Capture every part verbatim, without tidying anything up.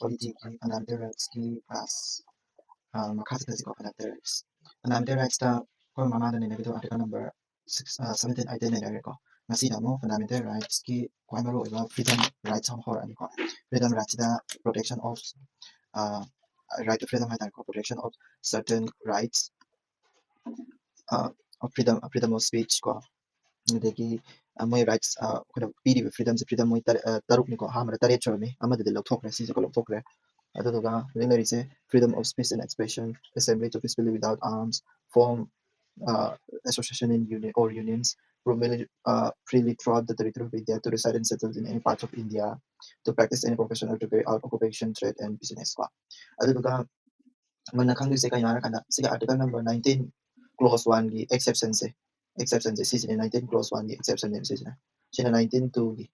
Polity ꯒꯤ fundamental rights ꯀꯤ class ꯃꯈꯥ ꯆꯠꯊꯁꯤꯀꯣ꯫ Fundamental rights, fundamental rights ꯇ ꯑꯩꯈꯣꯏ ꯃꯃꯥꯡꯗ ꯅꯩꯅꯈꯤꯕꯗꯣ article number six, seventeen, eighteen ꯅꯩꯅꯈ꯭ꯔꯦꯀꯣ꯫ ꯉꯁꯤꯅ ꯑꯃꯨꯛ fundamental rights ꯀꯤ ꯈ꯭ꯋꯥꯏ ꯃꯔꯨ ꯑꯣꯏꯕ freedom rights ꯑꯃ ꯍꯧꯔꯛꯑꯅꯤꯀꯣ꯫ Freedom rights ꯁꯤꯗ protection of right to freedom ꯍꯥꯏꯇꯥꯔꯦꯀꯣ, protection of certain rights of freedom, freedom of speech ꯀꯣ, ꯑꯗꯒꯤ ꯃꯣꯏ rights ꯑꯩꯈꯣꯏꯅ ꯄꯤꯔꯤꯕ freedom ꯁꯦ, freedom ꯃꯣꯏ ꯇꯔꯦꯠ, ꯇꯔꯨꯛꯅꯤꯀꯣ꯫ ꯑꯍꯥꯟꯕꯗ ꯇꯔꯦꯠ ꯁꯨꯔꯝꯃꯤ, ꯑꯃꯗꯗꯤ ꯂꯧꯊꯣꯛꯈ꯭ꯔꯦ, ꯁꯤꯁꯦꯀꯣ ꯂꯧꯊꯣꯛꯈ꯭ꯔꯦ꯫ ꯑꯗꯨꯗꯨꯒ ꯍꯧꯖꯤꯛ ꯂꯩꯔꯤꯁꯦ freedom of speech and expression, assembly to peacefully without arms, form association in union or unions, roam freely throughout the territory of India, to reside and settle in any part of India, to practice any profession or to carry out occupation, trade and business ꯀꯣ꯫ ꯑꯗꯨꯗꯨꯒ ꯃꯨꯟꯅ ꯈꯪꯗꯣꯏꯁꯦ ꯀꯩꯅꯣ ꯍꯥꯏꯔꯀꯥꯟꯗ, ꯁꯤꯒꯤ article number nineteen clause one ꯒꯤ exception ꯁꯦ, exception ꯁꯦ ꯁꯤꯁꯤꯅꯦ, nineteen clause one ꯒꯤ exception ꯅꯦꯕ ꯁꯤꯁꯤꯅ꯫ ꯁꯤꯅ nineteen two ꯒꯤ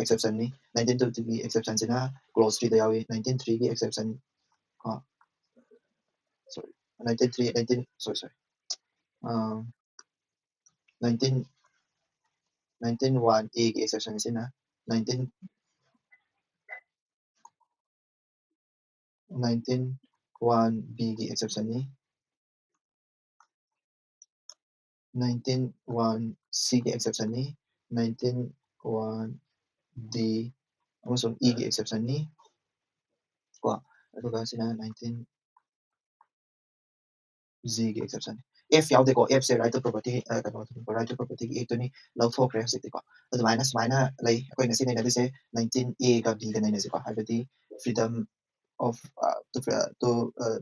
exception ꯅꯤ꯫ Nineteen two ꯒꯤ exception ꯁꯤꯅ clause three ꯗ ꯌꯥꯎꯏ꯫ Nineteen three ꯒꯤ exception ꯀꯣ, sorry, nineteen three, nineteen, sorry, sorry, nineteen, nineteen one A ꯒꯤ exception ꯁꯤꯅ, nineteen nineteen one B ꯒꯤ exception ꯅꯤ꯫ Nineteen one C ꯒꯤ exception ꯅꯤ꯫ Nineteen one D ꯑꯃꯁꯨꯡ E ꯒꯤ exception ꯅꯤ ꯀꯣ꯫ ꯑꯗꯨꯒ ꯁꯤꯅ nineteen G ꯒꯤ exception ꯅꯤ꯫ F ꯌꯥꯎꯗꯦꯀꯣ꯫ F say right to property, ꯀꯩꯅꯣ, right to property ꯒꯤ act ꯇꯨꯅꯤ, ꯂꯧꯊꯣꯛꯈ꯭ꯔꯦ ꯍꯧꯖꯤꯛꯇꯤꯀꯣ꯫ ꯑꯗꯨꯃꯥꯏꯅ ꯁꯨꯃꯥꯏꯅ ꯂꯩ꯫ ꯑꯩꯈꯣꯏ ꯉꯁꯤ ꯅꯩꯅꯗꯣꯏꯁꯦ nineteen A ꯒ B ꯒ ꯅꯩꯅꯁꯤꯀꯣ, ꯍꯥꯏꯕꯗꯤ freedom of to to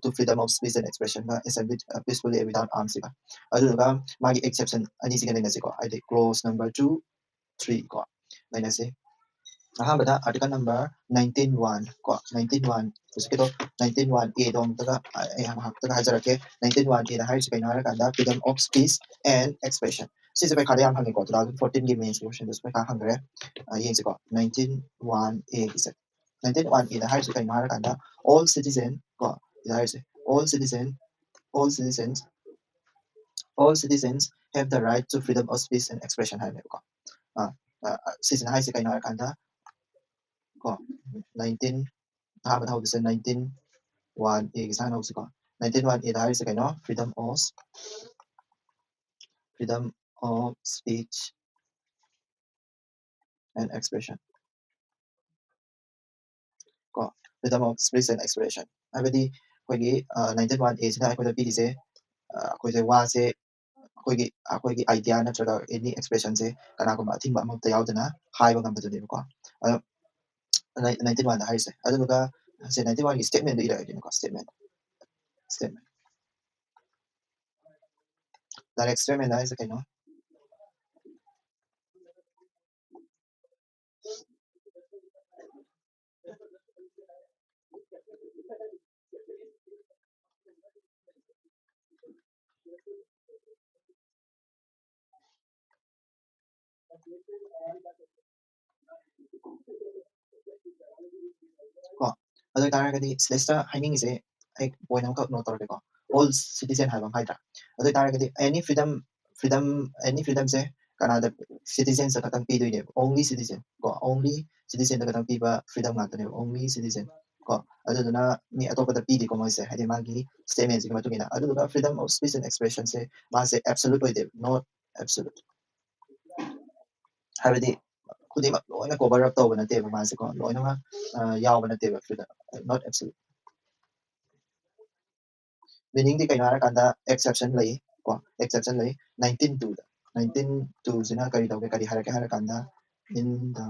to freedom of speech and expression ꯒ assembly peacefully without arms ꯒ꯫ ꯑꯗꯨꯗꯨꯒ ꯃꯥꯒꯤ exception ꯑꯅꯤꯁꯤꯒ ꯅꯩꯅꯁꯤꯀꯣ, ꯍꯥꯏꯗꯤ clause number two, three ꯀꯣ ꯅꯩꯅꯁꯤ꯫ ꯑꯍꯥꯟꯕꯗ article number nineteen one ꯀꯣ, nineteen one, ꯍꯧꯖꯤꯛꯀꯤꯗꯣ nineteen one A ꯗꯣ ꯑꯃꯨꯛꯇꯒ ꯑꯩ ꯉꯥꯏꯍꯥꯛꯇꯒ ꯍꯥꯏꯖꯔꯛꯀꯦ꯫ Nineteen one A ꯗ ꯍꯥꯏꯔꯤꯁꯤ ꯀꯩꯅꯣ ꯍꯥꯏꯔꯀꯥꯟꯗ freedom of speech and expression꯫ ꯁꯤꯁꯦ ꯄꯩꯈꯥꯗ ꯌꯥꯝ ꯍꯪꯉꯦꯀꯣ, two thousand fourteen ꯒꯤ mains question ꯗꯁꯨ ꯄꯩꯈꯥ ꯍꯪꯈ꯭ꯔꯦ꯫ ꯌꯦꯡꯁꯤꯀꯣ, nineteen one A ꯒꯤꯁꯦ꯫ Nineteen one A ꯗ ꯍꯥꯏꯔꯤꯁꯦ ꯀꯩꯅꯣ ꯍꯥꯏꯔꯀꯥꯟꯗ, all citizen ꯀꯣ, ꯁꯤꯗ ꯍꯥꯏꯔꯤꯁꯦ all citizen, all citizens, all citizens have the right to freedom of speech and expression ꯍꯥꯏꯕꯅꯦꯕꯀꯣ꯫ ꯁꯤꯁꯤꯅ ꯍꯥꯏꯁꯦ ꯀꯩꯅꯣ ꯍꯥꯏꯔꯀꯥꯟꯗ ꯀꯣ, nineteen ꯑꯍꯥꯟꯕꯗ ꯍꯧꯕꯁꯦ nineteen one A ꯒꯤ ꯁꯥꯏꯅ ꯍꯧꯁꯤꯀꯣ꯫ Nineteen one A ꯗ ꯍꯥꯏꯔꯤꯁꯦ ꯀꯩꯅꯣ? Freedom of freedom of speech and expression ꯀꯣ꯫ Freedom of speech and expression ꯍꯥꯏꯕꯗꯤ ꯑꯩꯈꯣꯏꯒꯤ nineteen one A ꯁꯤꯅ ꯑꯩꯈꯣꯏꯗ ꯄꯤꯔꯤꯁꯦ ꯑꯩꯈꯣꯏꯁꯦ ꯋꯥꯁꯦ ꯑꯩꯈꯣꯏꯒꯤ ꯑꯩꯈꯣꯏꯒꯤ idea ꯅꯠꯇ꯭ꯔꯒ any expression ꯁꯦ ꯀꯅꯥꯒꯨꯝꯕ ꯑꯊꯤꯡꯕ ꯑꯃꯠꯇ ꯌꯥꯎꯗꯅ ꯍꯥꯏꯕ ꯉꯝꯕꯗꯨꯅꯦꯕꯀꯣ꯫ ꯑꯗꯣ nineteen one ꯗ ꯍꯥꯏꯔꯤꯁꯦ꯫ ꯑꯗꯨꯗꯨꯒ ꯁꯦ nineteen one ꯒꯤ statement ꯗꯣ ꯏꯔꯛꯑꯒꯦꯅꯦꯀꯣ꯫ Statement statement direct statement ꯍꯥꯏꯁꯦ ꯀꯩꯅꯣ? ꯀꯣ ꯑꯗꯨ ꯑꯣꯏꯇꯥꯔꯒꯗꯤ ꯁꯤꯗꯩꯁꯤꯗ ꯍꯥꯏꯅꯤꯡꯉꯤꯁꯦ ꯑꯩ point ꯑꯃꯈꯛ note ꯇꯧꯔꯒꯦꯀꯣ꯫ All citizen ꯍꯥꯏꯕ ꯑꯃ ꯍꯥꯏꯗ꯭ꯔꯥ? ꯑꯗꯨ ꯑꯣꯏꯇꯥꯔꯒꯗꯤ any freedom freedom any freedom ꯁꯦ ꯀꯅꯥꯗ? Citizen ꯗ ꯈꯛꯇꯪ ꯄꯤꯗꯣꯏꯅꯦꯕ꯫ Only citizen ꯀꯣ only citizen ꯗ ꯈꯛꯇꯪ ꯄꯤꯕ freedom ꯉꯥꯛꯇꯅꯦꯕ꯫ Only citizen ꯀꯣ ꯑꯗꯨꯗꯨꯅ ꯃꯤ ꯑꯇꯣꯞꯄꯗ ꯄꯤꯗꯦꯀꯣ ꯃꯣꯏꯁꯦ, ꯍꯥꯏꯗꯤ ꯃꯥꯒꯤ statement ꯁꯤꯒꯤ ꯃꯇꯨꯡ ꯏꯟꯅ꯫ ꯑꯗꯨꯗꯨꯒ freedom of speech and expression ꯁꯦ ꯃꯥꯁꯦ absolute ꯑꯣꯏꯗꯦꯕ, not absolute꯫ ꯍꯥꯏꯕꯗꯤ ꯈꯨꯗꯤꯡꯃꯛ ꯂꯣꯏꯅ cover up ꯇꯧꯕ ꯅꯠꯇꯦꯕ ꯃꯥꯁꯦꯀꯣ, ꯂꯣꯏꯅꯃꯛ ꯌꯥꯎꯕ ꯅꯠꯇꯦꯕ꯫ Freedom not absolute꯫ Meaning ꯗꯤ ꯀꯩꯅꯣ ꯍꯥꯏꯔꯀꯥꯟꯗ exception ꯂꯩ ꯀꯣ, exception ꯂꯩ꯫ Nineteen two ꯗ nineteen two ꯁꯤꯅ ꯀꯔꯤ ꯇꯧꯒꯦ, ꯀꯔꯤ ꯍꯥꯏꯔꯛꯀꯦ ꯍꯥꯏꯔꯀꯥꯟꯗ in the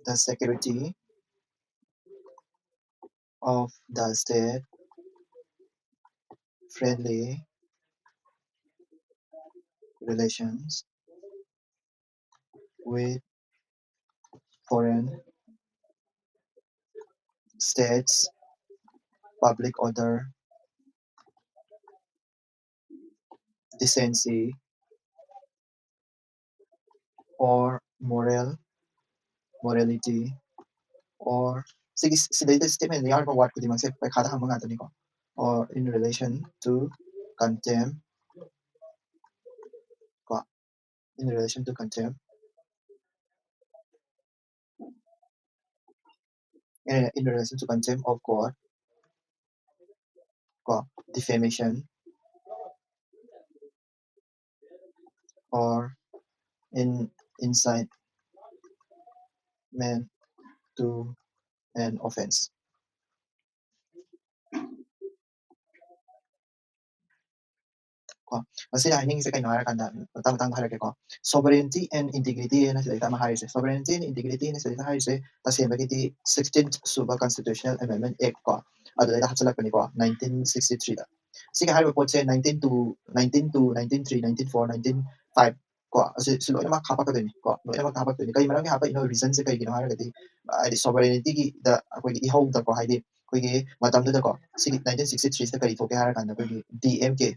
the security of the state friendly relations with foreign states, public order, decency, or moral morality or ꯁꯤꯒꯤ ꯁꯤꯗꯩꯗ statement ꯌꯥꯎꯔꯤꯕ word ꯈꯨꯗꯤꯡꯃꯛꯁꯦ ꯄꯩꯈꯥꯗ ꯍꯪꯕ ꯉꯥꯛꯇꯅꯤꯀꯣ. Or in relation to contempt ꯀꯣ, in relation to contempt, in relation to contempt of court ꯀꯣ, defamation or in incitement to an offense. ꯀꯣ, ꯃꯁꯤꯗ ꯍꯥꯏꯅꯤꯡꯉꯤꯁꯦ ꯀꯩꯅꯣ ꯍꯥꯏꯔꯀꯥꯟꯗ, ꯃꯇꯥꯡ ꯃꯇꯥꯡꯗ ꯍꯥꯏꯔꯛꯀꯦꯀꯣ. Sovereignty and integrity ꯍꯥꯏꯅ ꯁꯤꯗꯩꯗ ꯑꯃ ꯍꯥꯏꯔꯤꯁꯦ, sovereignty and integrity ꯍꯥꯏꯅ ꯁꯤꯗꯩꯗ ꯍꯥꯏꯔꯤꯁꯦ ꯇꯁꯦꯡꯕꯒꯤꯗꯤ sixteenth ꯁꯨꯕ Constitutional Amendment Act ꯀꯣ, ꯑꯗꯨꯗꯩꯗ ꯍꯥꯞꯆꯤꯜꯂꯛꯄꯅꯤꯀꯣ, nineteen sixty threeꯗ. ꯁꯤꯒꯤ ꯍꯥꯏꯔꯤꯕ ꯄꯣꯠꯁꯦ nineteen two, nineteen two, nineteen three, nineteen four, nineteen five ꯀꯣ, ꯑꯁꯤ ꯁꯤ ꯂꯣꯏꯅꯃꯛ ꯍꯥꯄꯛꯀꯗꯣꯏꯅꯤ ꯀꯣ, ꯂꯣꯏꯅꯃꯛ ꯍꯥꯄꯛꯇꯣꯏꯅꯤ꯫ ꯀꯩ ꯃꯔꯝꯒꯤ ꯍꯥꯄꯛꯏꯅꯣ, reasonꯁꯦ ꯀꯩꯒꯤꯅꯣ ꯍꯥꯏꯔꯒꯗꯤ, ꯍꯥꯏꯗꯤ sovereigntyꯒꯤꯗ ꯑꯩꯈꯣꯏꯒꯤ ꯏꯍꯧꯗꯀꯣ, ꯍꯥꯏꯗꯤ ꯑꯩꯈꯣꯏꯒꯤ ꯃꯇꯝꯗꯨꯗꯀꯣ, ꯁꯤꯒꯤ nineteen sixty threeꯁꯤꯗ ꯀꯔꯤ ꯊꯣꯛꯀꯦ ꯍꯥꯏꯔ ꯀꯥꯟꯗ ꯑꯩꯈꯣꯏꯒꯤ D M K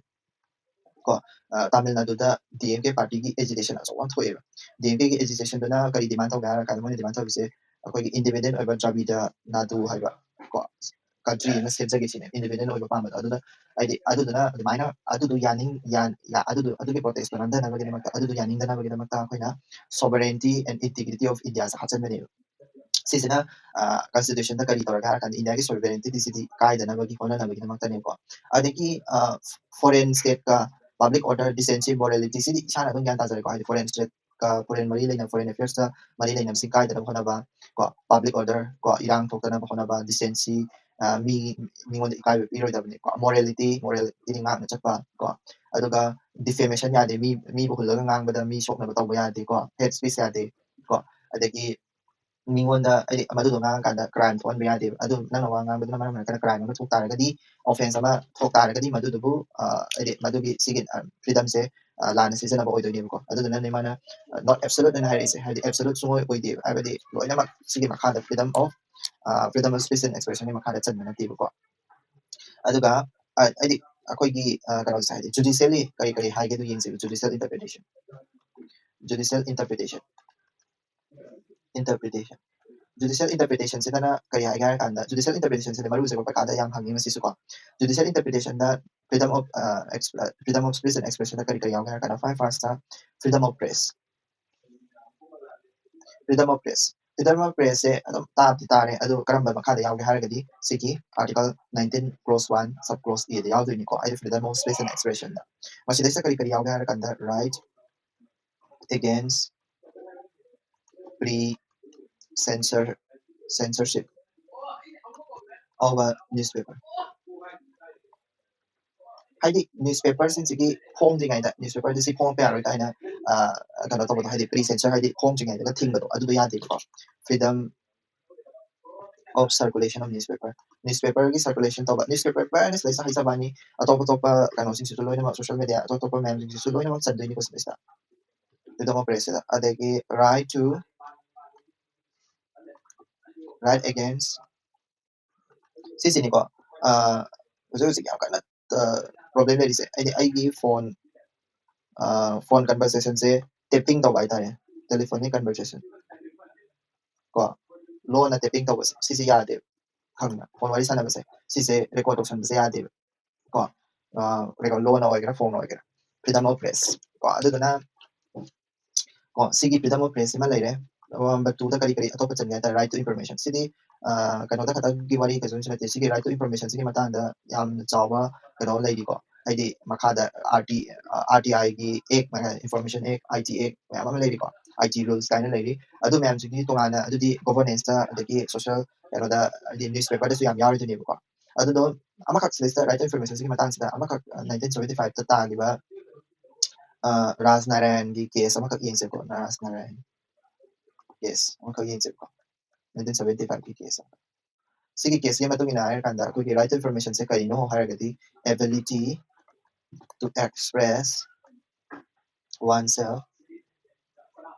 ꯀꯣ, ꯑ, ꯇꯥꯃꯤꯜ ꯅꯥꯗꯨꯗ D M K partyꯒꯤ agitation ꯑꯆꯧꯕ ꯑꯃ ꯊꯣꯛꯑꯦꯕ꯫ D M Kꯒꯤ agitationꯗꯨꯅ ꯀꯔꯤ demand ꯇꯧꯒꯦ ꯍꯥꯏꯔ ꯀꯥꯟꯗ, ꯃꯣꯏꯅ demand ꯇꯧꯔꯤꯁꯦ ꯑꯩꯈꯣꯏꯒꯤ independent ꯑꯣꯏꯕ ꯗ꯭ꯔꯥꯕꯤꯗ ꯅꯥꯗꯨ ꯍꯥꯏꯕ ꯀꯣ, country ꯑꯃ ꯁꯦꯝꯖꯒꯦ ꯁꯤꯅꯦ, independent ꯑꯣꯏꯕ ꯄꯥꯝꯕꯗꯣ꯫ ꯑꯗꯨꯗ ꯍꯥꯏꯗꯤ ꯑꯗꯨꯗꯨꯅ ꯑꯗꯨꯃꯥꯏꯅ ꯑꯗꯨꯗꯣ ꯌꯥꯅꯤꯡ-, ꯌꯥ-, ꯌꯥ-, ꯑꯗꯨꯗꯣ, ꯑꯗꯨꯒꯤ protestꯇꯣ ꯅꯝꯊꯅꯕꯒꯤꯗꯃꯛꯇ, ꯑꯗꯨꯗꯣ ꯌꯥꯅꯤꯡꯗꯅꯕꯒꯤꯗꯃꯛꯇ ꯑꯩꯈꯣꯏꯅ sovereignty and integrity of Indiaꯁꯦ ꯍꯥꯞꯆꯤꯟꯕꯅꯦꯕ꯫ ꯁꯤꯁꯤꯅ, ꯑ, constitutionꯗ ꯀꯔꯤ ꯇꯧꯔꯒꯦ ꯍꯥꯏꯔ ꯀꯥꯟꯗ, ꯏꯟꯗꯤꯌꯥꯒꯤ sovereigntyꯁꯤꯗꯤ ꯀꯥꯏꯗꯅꯕꯒꯤ ꯍꯣꯠꯅꯅꯕꯒꯤꯗꯃꯛꯇꯅꯦꯕꯀꯣ꯫ ꯑꯗꯒꯤ, ꯑ, foreign stateꯀ public order, decency, morality ꯁꯤꯗꯤ ꯏꯁꯥꯅ ꯑꯗꯨꯝ ꯒ꯭ꯌꯥꯟ ꯇꯥꯖꯔꯦꯀꯣ꯫ ꯍꯥꯏꯗꯤ foreign stateꯀ, foreign ꯃꯔꯤ ꯂꯩꯅꯕ, foreign affairsꯇ ꯃꯔꯤ ꯂꯩꯅꯕꯁꯤꯡ ꯀꯥꯏꯗꯅꯕ ꯍꯣꯠꯅꯕ ꯀꯣ, public order ꯀꯣ, ꯏꯔꯥꯡ ꯊꯣꯛꯇꯅꯕ ꯍꯣꯠꯅꯕ, decency, ꯑ, ꯃꯤ, ꯃꯤꯉꯣꯟꯗ ꯏꯀꯥꯏꯕ ꯄꯤꯔꯣꯏꯗꯕꯅꯤ ꯀꯣ, morality, moralityꯗꯤ ꯉꯥꯛꯅ ꯆꯠꯄ ꯀꯣ, ꯑꯗꯨꯒ defamation ꯌꯥꯗꯦ, ꯃꯤ, ꯃꯤꯕꯨ ꯍꯨꯜꯂꯒ ꯉꯥꯡꯕꯗ ꯃꯤ ꯁꯣꯛꯅꯕ ꯇꯧꯕ ꯌꯥꯗꯦ ꯀꯣ, hate speech ꯌꯥꯗꯦ ꯀꯣ, ꯑꯗꯒꯤ ꯃꯤꯉꯣꯟꯗ, ꯍꯥꯏꯗꯤ, ꯃꯗꯨꯗꯣ ꯉꯥꯡꯉꯀꯥꯟꯗ crime ꯊꯣꯛꯍꯟꯕ ꯌꯥꯗꯦꯕ꯫ ꯑꯗꯨ ꯅꯪꯅ ꯋꯥ ꯉꯥꯡꯕꯗꯨꯅ ꯃꯔꯝ ꯑꯣꯏꯔꯒ crime ꯑꯃ ꯊꯣꯛ ꯇꯥꯔꯒꯗꯤ, offence ꯑꯃ ꯊꯣꯛ ꯇꯥꯔꯒꯗꯤ, ꯃꯗꯨꯗꯨꯕꯨ, ꯑ, ꯍꯥꯏꯗꯤ, ꯃꯗꯨꯒꯤ ꯁꯤꯒꯤ, ꯑ, freedomꯁꯦ, ꯑ, ꯂꯥꯟꯅ ꯁꯤꯖꯤꯟꯅꯕ ꯑꯣꯏꯗꯣꯏꯅꯦꯕꯀꯣ꯫ ꯑꯗꯨꯗꯨꯅꯅꯦ ꯃꯥꯅ, ꯑ, not absolute ꯑꯅ ꯍꯥꯏꯔꯛꯏꯁꯦ, ꯍꯥꯏꯗꯤ, absolute ꯁꯨꯡꯑꯣꯏ ꯑꯣꯏꯗꯦꯕ, ꯍꯥꯏꯕꯗꯤ, ꯂꯣꯏꯅꯃꯛ ꯁꯤꯒꯤ ꯃꯈꯥꯗ freedom of, ꯑ, freedom of speech and expressionꯒꯤ ꯃꯈꯥꯗ ꯆꯟꯕ ꯅꯠꯇꯦꯕꯀꯣ꯫ ꯑꯗꯨꯒ, ꯑ, ꯍꯥꯏꯗꯤ, ꯑꯩꯈꯣꯏꯒꯤ, ꯑ, ꯀꯩꯅꯣꯁꯦ, ꯍꯥꯏꯗꯤ, judicially ꯀꯔꯤ ꯀꯔꯤ ꯍꯥꯏꯒꯦꯗꯣ ꯌꯦꯡꯁꯦꯕ, judicial interpretation, judicial interpretation꯫ interpretation. Judicial interpretation ꯁꯤꯗꯅ ꯀꯔꯤ ꯍꯥꯏꯒꯦ ꯍꯥꯏꯔ ꯀꯥꯟꯗ, judicial interpretation ꯁꯤꯗꯤ ꯃꯔꯨ ꯑꯣꯏꯕ ꯄꯩꯈꯥꯗ ꯌꯥꯝ ꯍꯪꯉꯤ ꯃꯁꯤꯁꯨ ꯀꯣ꯫ Judicial interpretation the freedom of, ꯑ, exp-, freedom of speech and expression ꯗ ꯀꯔꯤ ꯀꯔꯤ ꯌꯥꯎꯒꯦ ꯍꯥꯏꯔ ꯀꯥꯟꯗ, ꯈ꯭ꯋꯥꯏ first ꯇ freedom of press꯫ Freedom of press꯫ Freedom of press ꯁꯦ ꯑꯗꯨꯝ ꯇꯥꯕꯗꯤ ꯇꯥꯔꯦ, ꯑꯗꯨ ꯀꯔꯝꯕ ꯃꯈꯥꯗ ꯌꯥꯎꯒꯦ ꯍꯥꯏꯔꯒꯗꯤ ꯁꯤꯒꯤ article nineteen clause one sub clause A ꯗ ꯌꯥꯎꯗꯣꯏꯅꯤꯀꯣ, ꯍꯥꯏꯗꯤ freedom of speech and expression ꯗ꯫ ꯃꯁꯤꯗꯩꯁꯤꯗ ꯀꯔꯤ ꯀꯔꯤ ꯌꯥꯎꯒꯦ ꯍꯥꯏꯔ ꯀꯥꯟꯗ, right against pre-censor, censorship of a newspaper꯫ ꯍꯥꯏꯗꯤ newspaper ꯁꯤꯡꯁꯤꯒꯤ ꯐꯣꯡꯗ꯭ꯔꯤꯉꯩꯗ, newspaper ꯁꯤ ꯐꯣꯡꯉꯛꯄ ꯌꯥꯔꯣꯏ ꯀꯥꯏꯅ, ꯑ, ꯀꯩꯅꯣ ꯇꯧꯕꯗꯣ, ꯍꯥꯏꯗꯤ pre-censor, ꯍꯥꯏꯗꯤ ꯐꯣꯡꯗ꯭ꯔꯤꯉꯩꯗ ꯊꯤꯡꯕꯗꯣ, ꯑꯗꯨꯗꯣ ꯌꯥꯗꯦꯕꯀꯣ꯫ Freedom of circulation of newspaper, newspaper ꯒꯤ circulation ꯇꯧꯕ, newspaper ꯍꯥꯏꯅ ꯁꯤꯗꯩꯁꯤꯗ ꯍꯥꯏꯖꯕ ꯋꯥꯅꯤ, ꯑꯇꯣꯞ ꯑꯇꯣꯞꯄ ꯀꯩꯅꯣꯁꯤꯡꯁꯤꯁꯨ ꯂꯣꯏꯅꯃꯛ, social media ꯑꯇꯣꯞ ꯑꯇꯣꯞꯄ ꯃꯌꯥꯝꯁꯤꯡꯁꯤꯁꯨ ꯂꯣꯏꯅꯃꯛ ꯆꯟꯗꯣꯏꯅꯤꯀꯣ ꯁꯤꯗꯩꯁꯤꯗ꯫ Freedom of press ꯁꯤꯗ꯫ ꯑꯗꯒꯤ right to, right against, ꯁꯤꯁꯤꯅꯤꯀꯣ꯫ ꯑ, ꯍꯧꯖꯤꯛ ꯍꯧꯖꯤꯛ ꯌꯥꯝ ꯀꯟꯅ, ꯑ, problem ꯂꯩꯔꯤꯁꯦ, ꯍꯥꯏꯗꯤ ꯑꯩꯒꯤ phone, ꯑ, phone conversation ꯁꯦ tapping ꯇꯧꯕ ꯍꯥꯏꯇꯥꯔꯦ, telephonic conversation ꯀꯣ, ꯂꯣꯟꯅ tapping ꯇꯧꯕꯁꯦ, ꯁꯤꯁꯦ ꯌꯥꯗꯦꯕ, ꯈꯪꯕ꯭ꯔꯥ? Phone ꯋꯥꯔꯤ ꯁꯥꯟꯅꯕꯁꯦ ꯁꯤꯁꯦ record ꯇꯧꯁꯟꯕꯁꯦ ꯌꯥꯗꯦꯕ ꯀꯣ꯫ ꯑ, record ꯂꯣꯟꯅ ꯑꯣꯏꯒꯦꯔꯥ, phone ꯅ ꯑꯣꯏꯒꯦꯔꯥ, freedom of press ꯀꯣ꯫ ꯑꯗꯨꯗꯨꯅ ꯀꯣ, ꯁꯤꯒꯤ freedom of press ꯁꯤꯃ ꯂꯩꯔꯦ꯫ ꯑ, number two ꯗ ꯀꯔꯤ ꯀꯔꯤ ꯑꯇꯣꯞꯄ ꯆꯟꯒꯦ ꯍꯥꯏ ꯇꯥꯔꯦ, right to information꯫ ꯁꯤꯗꯤ, ꯑ, ꯀꯩꯅꯣꯗ ꯈꯛꯇꯪꯒꯤ ꯋꯥꯔꯤ ꯀꯩꯁꯨ ꯅꯠꯇꯦ꯫ ꯁꯤꯒꯤ right to information ꯁꯤꯒꯤ ꯃꯇꯥꯡꯗ ꯌꯥꯝꯅ ꯆꯥꯎꯕ ꯀꯩꯅꯣ ꯂꯩꯔꯤꯀꯣ꯫ ꯍꯥꯏꯗꯤ ꯃꯈꯥꯗ RT, ꯑ, RTI ꯒꯤ act, Information Act, IT Act ꯃꯌꯥꯝ ꯑꯃ ꯂꯩꯔꯤꯀꯣ꯫ IT rules ꯀꯥꯏꯅ ꯂꯩꯔꯤ꯫ ꯑꯗꯨ ꯃꯌꯥꯝꯁꯤꯒꯤ ꯇꯣꯉꯥꯟꯅ, ꯑꯗꯨꯗꯤ governance ꯇ, ꯑꯗꯒꯤ social ꯀꯩꯅꯣꯗ, ꯍꯥꯏꯗꯤ newspaper ꯗꯁꯨ ꯌꯥꯝ ꯌꯥꯎꯔꯤꯗꯨꯅꯦꯕꯀꯣ꯫ ꯑꯗꯨꯗꯣ ꯑꯃꯈꯛ ꯁꯤꯗꯩꯁꯤꯗ right to information ꯁꯤꯒꯤ ꯃꯇꯥꯡꯁꯤꯗ ꯑꯃꯈꯛ, ꯑ, nineteen seventy five ꯇ ꯇꯥꯈꯤꯕ, ꯑ, ꯔꯥꯖ ꯅꯥꯔꯥꯌꯟꯒꯤ case ꯑꯃꯈꯛ ꯌꯦꯡꯁꯦꯀꯣ꯫ ꯔꯥꯖ ꯅꯥꯔꯥꯌꯟ case ꯑꯃꯈꯛ ꯌꯦꯡꯁꯦꯀꯣ꯫ Nineteen seventy five ꯀꯤ case ꯑꯃ꯫ ꯁꯤꯒꯤ case ꯀꯤ ꯃꯇꯨꯡ ꯏꯟꯅ ꯍꯥꯏꯔꯀꯥꯟꯗ ꯑꯩꯈꯣꯏꯒꯤ right to information ꯁꯦ ꯀꯔꯤꯅꯣ ꯍꯥꯏꯔꯒꯗꯤ, ability to express oneself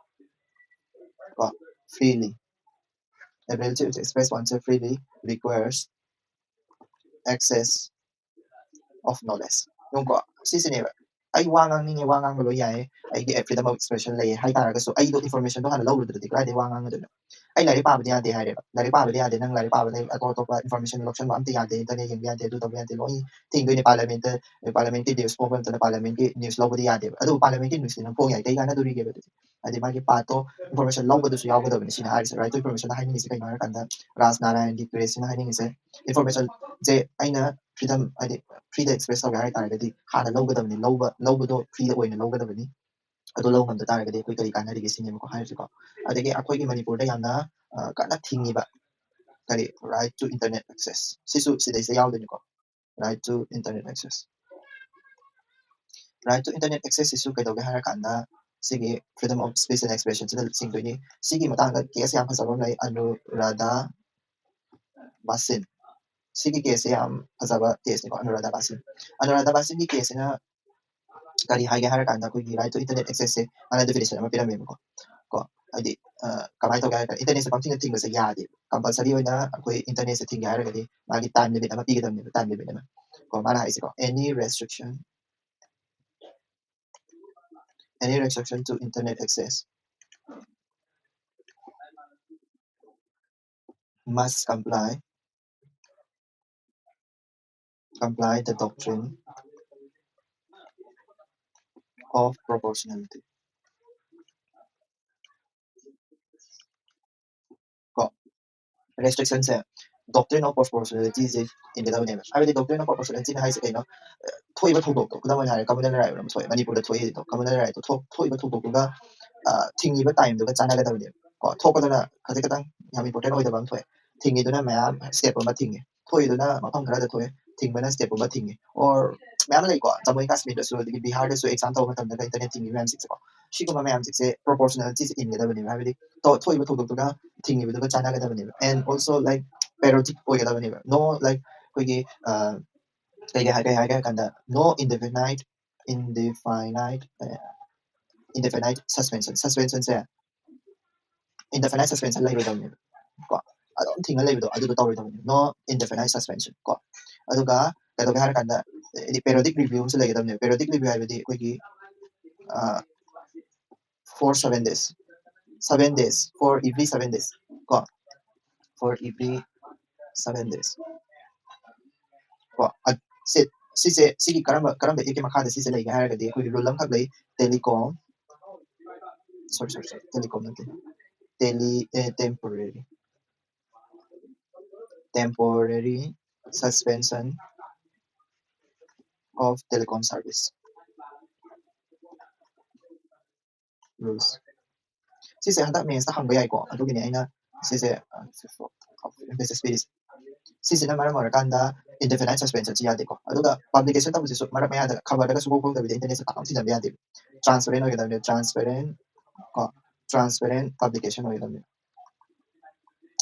ꯀꯣ, freely, ability to express oneself freely requires access of knowledge꯫ ꯌꯦꯡꯉꯨꯀꯣ, ꯁꯤꯁꯤꯅꯦꯕ꯫ ꯑꯩ ꯋꯥ ꯉꯥꯡꯅꯤꯡꯉꯦ, ꯋꯥ ꯉꯥꯡꯕ ꯂꯣꯏ ꯌꯥꯏꯌꯦ, ꯑꯩꯒꯤ freedom of expression ꯂꯩꯌꯦ ꯍꯥꯏ ꯇꯥꯔꯒꯁꯨ, ꯑꯩꯗꯣ information ꯗꯣ ꯍꯥꯟꯅ ꯂꯧꯔꯨꯗ꯭ꯔꯗꯤ ꯀꯗꯥꯏꯗꯒꯤ ꯋꯥ ꯉꯥꯡꯒꯗꯣꯏꯅꯣ? ꯑꯩ ꯂꯥꯏꯔꯤꯛ ꯄꯥꯕꯗꯤ ꯌꯥꯗꯦ ꯍꯥꯏꯔꯦꯕ, ꯂꯥꯏꯔꯤꯛ ꯄꯥꯕꯗꯤ ꯌꯥꯗꯦ, ꯅꯪ ꯂꯥꯏꯔꯤꯛ ꯄꯥꯕꯗ ꯑꯇꯣꯞ ꯑꯇꯣꯞꯄ information ꯂꯧꯁꯟꯕ ꯑꯝꯇ ꯌꯥꯗꯦ, internet ꯌꯦꯡꯕ ꯌꯥꯗꯦ, ꯑꯗꯨ ꯇꯧꯕ ꯌꯥꯗꯦ, ꯂꯣꯏ ꯊꯤꯡꯗꯣꯏꯅꯦ꯫ Parliament ꯇ, parliament ꯀꯤ news ꯐꯣꯡꯕ ꯃꯇꯝꯗ parliament ꯀꯤ news ꯂꯧꯕꯗꯤ ꯌꯥꯗꯦꯕ꯫ ꯑꯗꯨꯕꯨ parliament ꯀꯤ news ꯇꯤ ꯅꯪ ꯐꯣꯡ ꯌꯥꯏ, ꯀꯩ ꯀꯥꯟꯅꯗꯣꯔꯤꯒꯦꯕ ꯑꯗꯨꯗꯤ? ꯍꯥꯏꯗꯤ ꯃꯥꯒꯤ part ꯇꯣ information ꯂꯧꯕꯗꯁꯨ ꯌꯥꯎꯒꯗꯕꯅꯤ꯫ ꯁꯤꯅ ꯍꯥꯏꯔꯤꯁꯦ, right to information ꯗ ꯍꯥꯏꯅꯤꯡꯉꯤꯁꯦ ꯀꯩꯅꯣ ꯍꯥꯏꯔꯀꯥꯟꯗ, ꯔꯥꯖ ꯅꯥꯔꯥꯌꯟꯒꯤ press ꯁꯤꯅ ꯍꯥꯏꯅꯤꯡꯉꯤꯁꯦ, information ꯁꯦ ꯑꯩꯅ freedom, ꯍꯥꯏꯗꯤ free ꯗ express ꯇꯧꯒꯦ ꯍꯥꯏ ꯇꯥꯔꯒꯗꯤ ꯍꯥꯟꯅ ꯂꯧꯒꯗꯕꯅꯤ, ꯂꯧꯕ, ꯂꯧꯕꯗꯣ free ꯗ ꯑꯣꯏꯅ ꯂꯧꯒꯗꯕꯅꯤ꯫ ꯑꯗꯨ ꯂꯧ ꯉꯝꯗ ꯇꯥꯔꯒꯗꯤ ꯑꯩꯈꯣꯏ ꯀꯔꯤ ꯀꯥꯟꯅꯔꯤꯒꯦ ꯁꯤꯅꯦꯕꯀꯣ ꯍꯥꯏꯔꯤꯁꯦꯀꯣ꯫ ꯑꯗꯒꯤ ꯑꯩꯈꯣꯏꯒꯤ ꯃꯅꯤꯄꯨꯔꯗ ꯌꯥꯝꯅ, ꯑ, ꯀꯟꯅ ꯊꯤꯡꯉꯤꯕ ꯀꯔꯤ, right to internet access, ꯁꯤꯁꯨ ꯁꯤꯗꯩꯁꯤꯗ ꯌꯥꯎꯗꯣꯏꯅꯤꯀꯣ, right to internet access꯫ Right to internet access ꯁꯤꯁꯨ ꯀꯩꯗꯧꯒꯦ ꯍꯥꯏꯔꯀꯥꯟꯗ ꯁꯤꯒꯤ freedom of speech and expression ꯁꯤꯗ ꯆꯤꯡꯗꯣꯏꯅꯤ꯫ ꯁꯤꯒꯤ ꯃꯇꯥꯡꯗ case ꯌꯥꯝ ꯐꯖꯕ ꯑꯃ ꯂꯩ, ꯑꯅꯨꯔꯥꯙꯥ ꯕꯥꯁꯤꯟ꯫ ꯁꯤꯒꯤ case ꯁꯦ ꯌꯥꯝ ꯐꯖꯕ case ꯅꯤꯀꯣ, ꯑꯅꯨꯔꯥꯙꯥ ꯕꯥꯁꯤꯟ꯫ ꯑꯅꯨꯔꯥꯙꯥ ꯕꯥꯁꯤꯟꯒꯤ case ꯁꯤꯅ ꯀꯔꯤ ꯍꯥꯏꯒꯦ ꯍꯥꯏꯔꯀꯥꯟꯗ, ꯑꯩꯈꯣꯏꯒꯤ right to internet access ꯁꯦ ꯃꯥꯅ definition ꯑꯃ ꯄꯤꯔꯝꯃꯦꯕꯀꯣ꯫ ꯀꯣ, ꯍꯥꯏꯗꯤ, ꯑ, ꯀꯃꯥꯏꯅ ꯇꯧꯒꯦ ꯍꯥꯏꯔ ꯀꯥꯟꯗ, internet ꯁꯦ ꯄꯪꯊꯤꯡꯗ ꯊꯤꯡꯕꯁꯦ ꯌꯥꯗꯦꯕ꯫ Compulsory ꯑꯣꯏꯅ ꯑꯩꯈꯣꯏ internet ꯁꯦ ꯊꯤꯡꯒꯦ ꯍꯥꯏꯔꯒꯗꯤ ꯃꯥꯒꯤ time limit ꯑꯃ ꯄꯤꯒꯗꯕꯅꯦꯕ, time limit ꯑꯃ꯫ ꯀꯣ, ꯃꯥꯅ ꯍꯥꯏꯁꯦꯀꯣ, "Any restriction, any restriction to internet access must comply, comply the doctrine of proportionality." ꯀꯣ, restriction say doctrine of proportionality ꯁꯦ ꯏꯟꯒꯗꯕꯅꯦꯕ꯫ ꯍꯥꯏꯕꯗꯤ doctrine of proportionality ꯅ ꯍꯥꯏꯁꯦ ꯀꯩꯅꯣ? ꯑ, ꯊꯣꯛꯏꯕ ꯊꯧꯗꯣꯛꯇꯣ, ꯈꯨꯗꯝ ꯑꯣꯏꯅ ꯍꯥꯏꯔꯦ, communal right ꯑꯃ ꯊꯣꯛꯑꯦ, ꯃꯅꯤꯄꯨꯔꯗ ꯊꯣꯛꯏꯗꯣ, communal right ꯇꯣ ꯊꯣꯛ-, ꯊꯣꯛꯏꯕ ꯊꯧꯗꯣꯛꯇꯨꯒ, ꯑ, ꯊꯤꯡꯉꯤꯕ time ꯗꯨꯒ ꯆꯥꯟꯅꯒꯗꯕꯅꯦꯕ꯫ ꯀꯣ, ꯊꯣꯛꯄꯗꯨꯅ ꯈꯖꯤꯛ ꯈꯇꯪ ꯌꯥꯝ important ꯑꯣꯏꯗꯕ ꯑꯃ ꯊꯣꯛꯑꯦ, ꯊꯤꯡꯉꯤꯗꯨꯅ ꯃꯌꯥꯝ step ꯑꯃ ꯊꯤꯡꯉꯦ, ꯊꯣꯛꯏꯗꯨꯅ ꯃꯐꯝ ꯈꯔꯗ ꯊꯣꯛꯑꯦ, ꯊꯤꯡꯕꯅ step ꯑꯃ ꯊꯤꯡꯉꯦ, or ꯃꯌꯥꯝ ꯂꯩꯀꯣ, ꯖꯝꯃꯨ ꯑꯦꯟ ꯀꯥꯁꯃꯤꯔꯗꯁꯨ ꯑꯗꯒꯤ ꯕꯤꯍꯥꯔꯗꯁꯨ exam ꯇꯧꯕ ꯃꯇꯝꯗꯒ internet ꯊꯤꯡꯉꯤꯕ ꯃꯌꯥꯝꯁꯤꯡꯁꯦꯀꯣ꯫ ꯁꯤꯒꯨꯝꯕ ꯃꯌꯥꯝꯁꯤꯡꯁꯦ proportionality ꯁꯦ ꯏꯟꯒꯗꯕꯅꯦꯕ, ꯍꯥꯏꯕꯗꯤ ꯊꯣ-, ꯊꯣꯛꯏꯕ ꯊꯧꯗꯣꯛꯇꯨꯒ ꯊꯤꯡꯉꯤꯕꯗꯨꯒ ꯆꯥꯟꯅꯒꯗꯕꯅꯦꯕ, and also, like, periodic ꯑꯣꯏꯒꯗꯕꯅꯦꯕ꯫ No, like, ꯑꯩꯈꯣꯏꯒꯤ, ꯑ, ꯀꯩ ꯍꯥꯏ-, ꯀꯩ ꯍꯥꯏꯒꯦ ꯍꯥꯏ ꯀꯥꯟꯗ, no indefinite, indefinite, ꯑ, indefinite suspension, suspension ꯁꯦ indefinite suspension ꯂꯩꯔꯣꯏꯗꯕꯅꯦꯕ ꯀꯣ, ꯑꯗꯨꯝ ꯊꯤꯡꯉ ꯂꯩꯕꯗꯣ ꯑꯗꯨꯗꯣ ꯇꯧꯔꯣꯏꯗꯕꯅꯦꯕ, no indefinite suspension ꯀꯣ꯫ ꯑꯗꯨꯒ ꯀꯩꯗꯧꯒꯦ ꯍꯥꯏꯔ ꯀꯥꯟꯗ, ꯍꯥꯏꯗꯤ periodic review ꯑꯃꯁꯨ ꯂꯩꯒꯗꯕꯅꯦꯕ꯫ Periodic review ꯍꯥꯏꯕꯗꯤ ꯑꯩꯈꯣꯏꯒꯤ four seven days, seven days, for every seven days ꯀꯣ, for every seven days ꯀꯣ꯫ ꯁꯤꯁꯦ, ꯁꯤꯒꯤ ꯀꯔꯝꯕ ꯀꯔꯝꯕ ꯑꯦꯛꯀꯤ ꯃꯈꯥꯗ ꯁꯤꯁꯦ ꯂꯩꯒꯦ ꯍꯥꯏꯔꯒꯗꯤ ꯑꯩꯈꯣꯏꯒꯤ ꯔꯨꯜ ꯑꯃꯈꯛ ꯂꯩ, telecom, sorry sorry sorry, telecom ꯅꯠꯇꯦ, tele temporary temporary suspension of telecom service rules. ꯁꯤꯁꯦ ꯍꯟꯗꯛ ꯃꯦꯟꯁꯇ ꯍꯪꯕ ꯌꯥꯏꯀꯣ, ꯑꯗꯨꯒꯤꯅꯦ ꯑꯩꯅ ꯁꯤꯁꯦ emphasis ꯄꯤꯔꯤꯁꯦ꯫ ꯁꯤꯁꯤꯅ ꯃꯔꯝ ꯑꯣꯏꯔꯀꯥꯟꯗ indefinite suspensionꯁꯤ ꯌꯥꯗꯦꯀꯣ꯫ ꯑꯗꯨꯒ publication ꯇꯧꯕꯁꯤꯁꯨ ꯃꯔꯛ ꯃꯌꯥꯗ ꯈꯕꯔꯗꯒ ꯁꯨꯡꯐꯣꯡ ꯐꯣꯡꯗꯕꯤꯗ internetꯁꯦ ꯄꯥꯛ ꯊꯤꯟꯖꯟꯕ ꯌꯥꯗꯦꯕ꯫ Transparent ꯑꯣꯏꯒꯗꯕꯅꯦ, transparent ꯀꯣ, transparent publication ꯑꯣꯏꯒꯗꯕꯅꯦ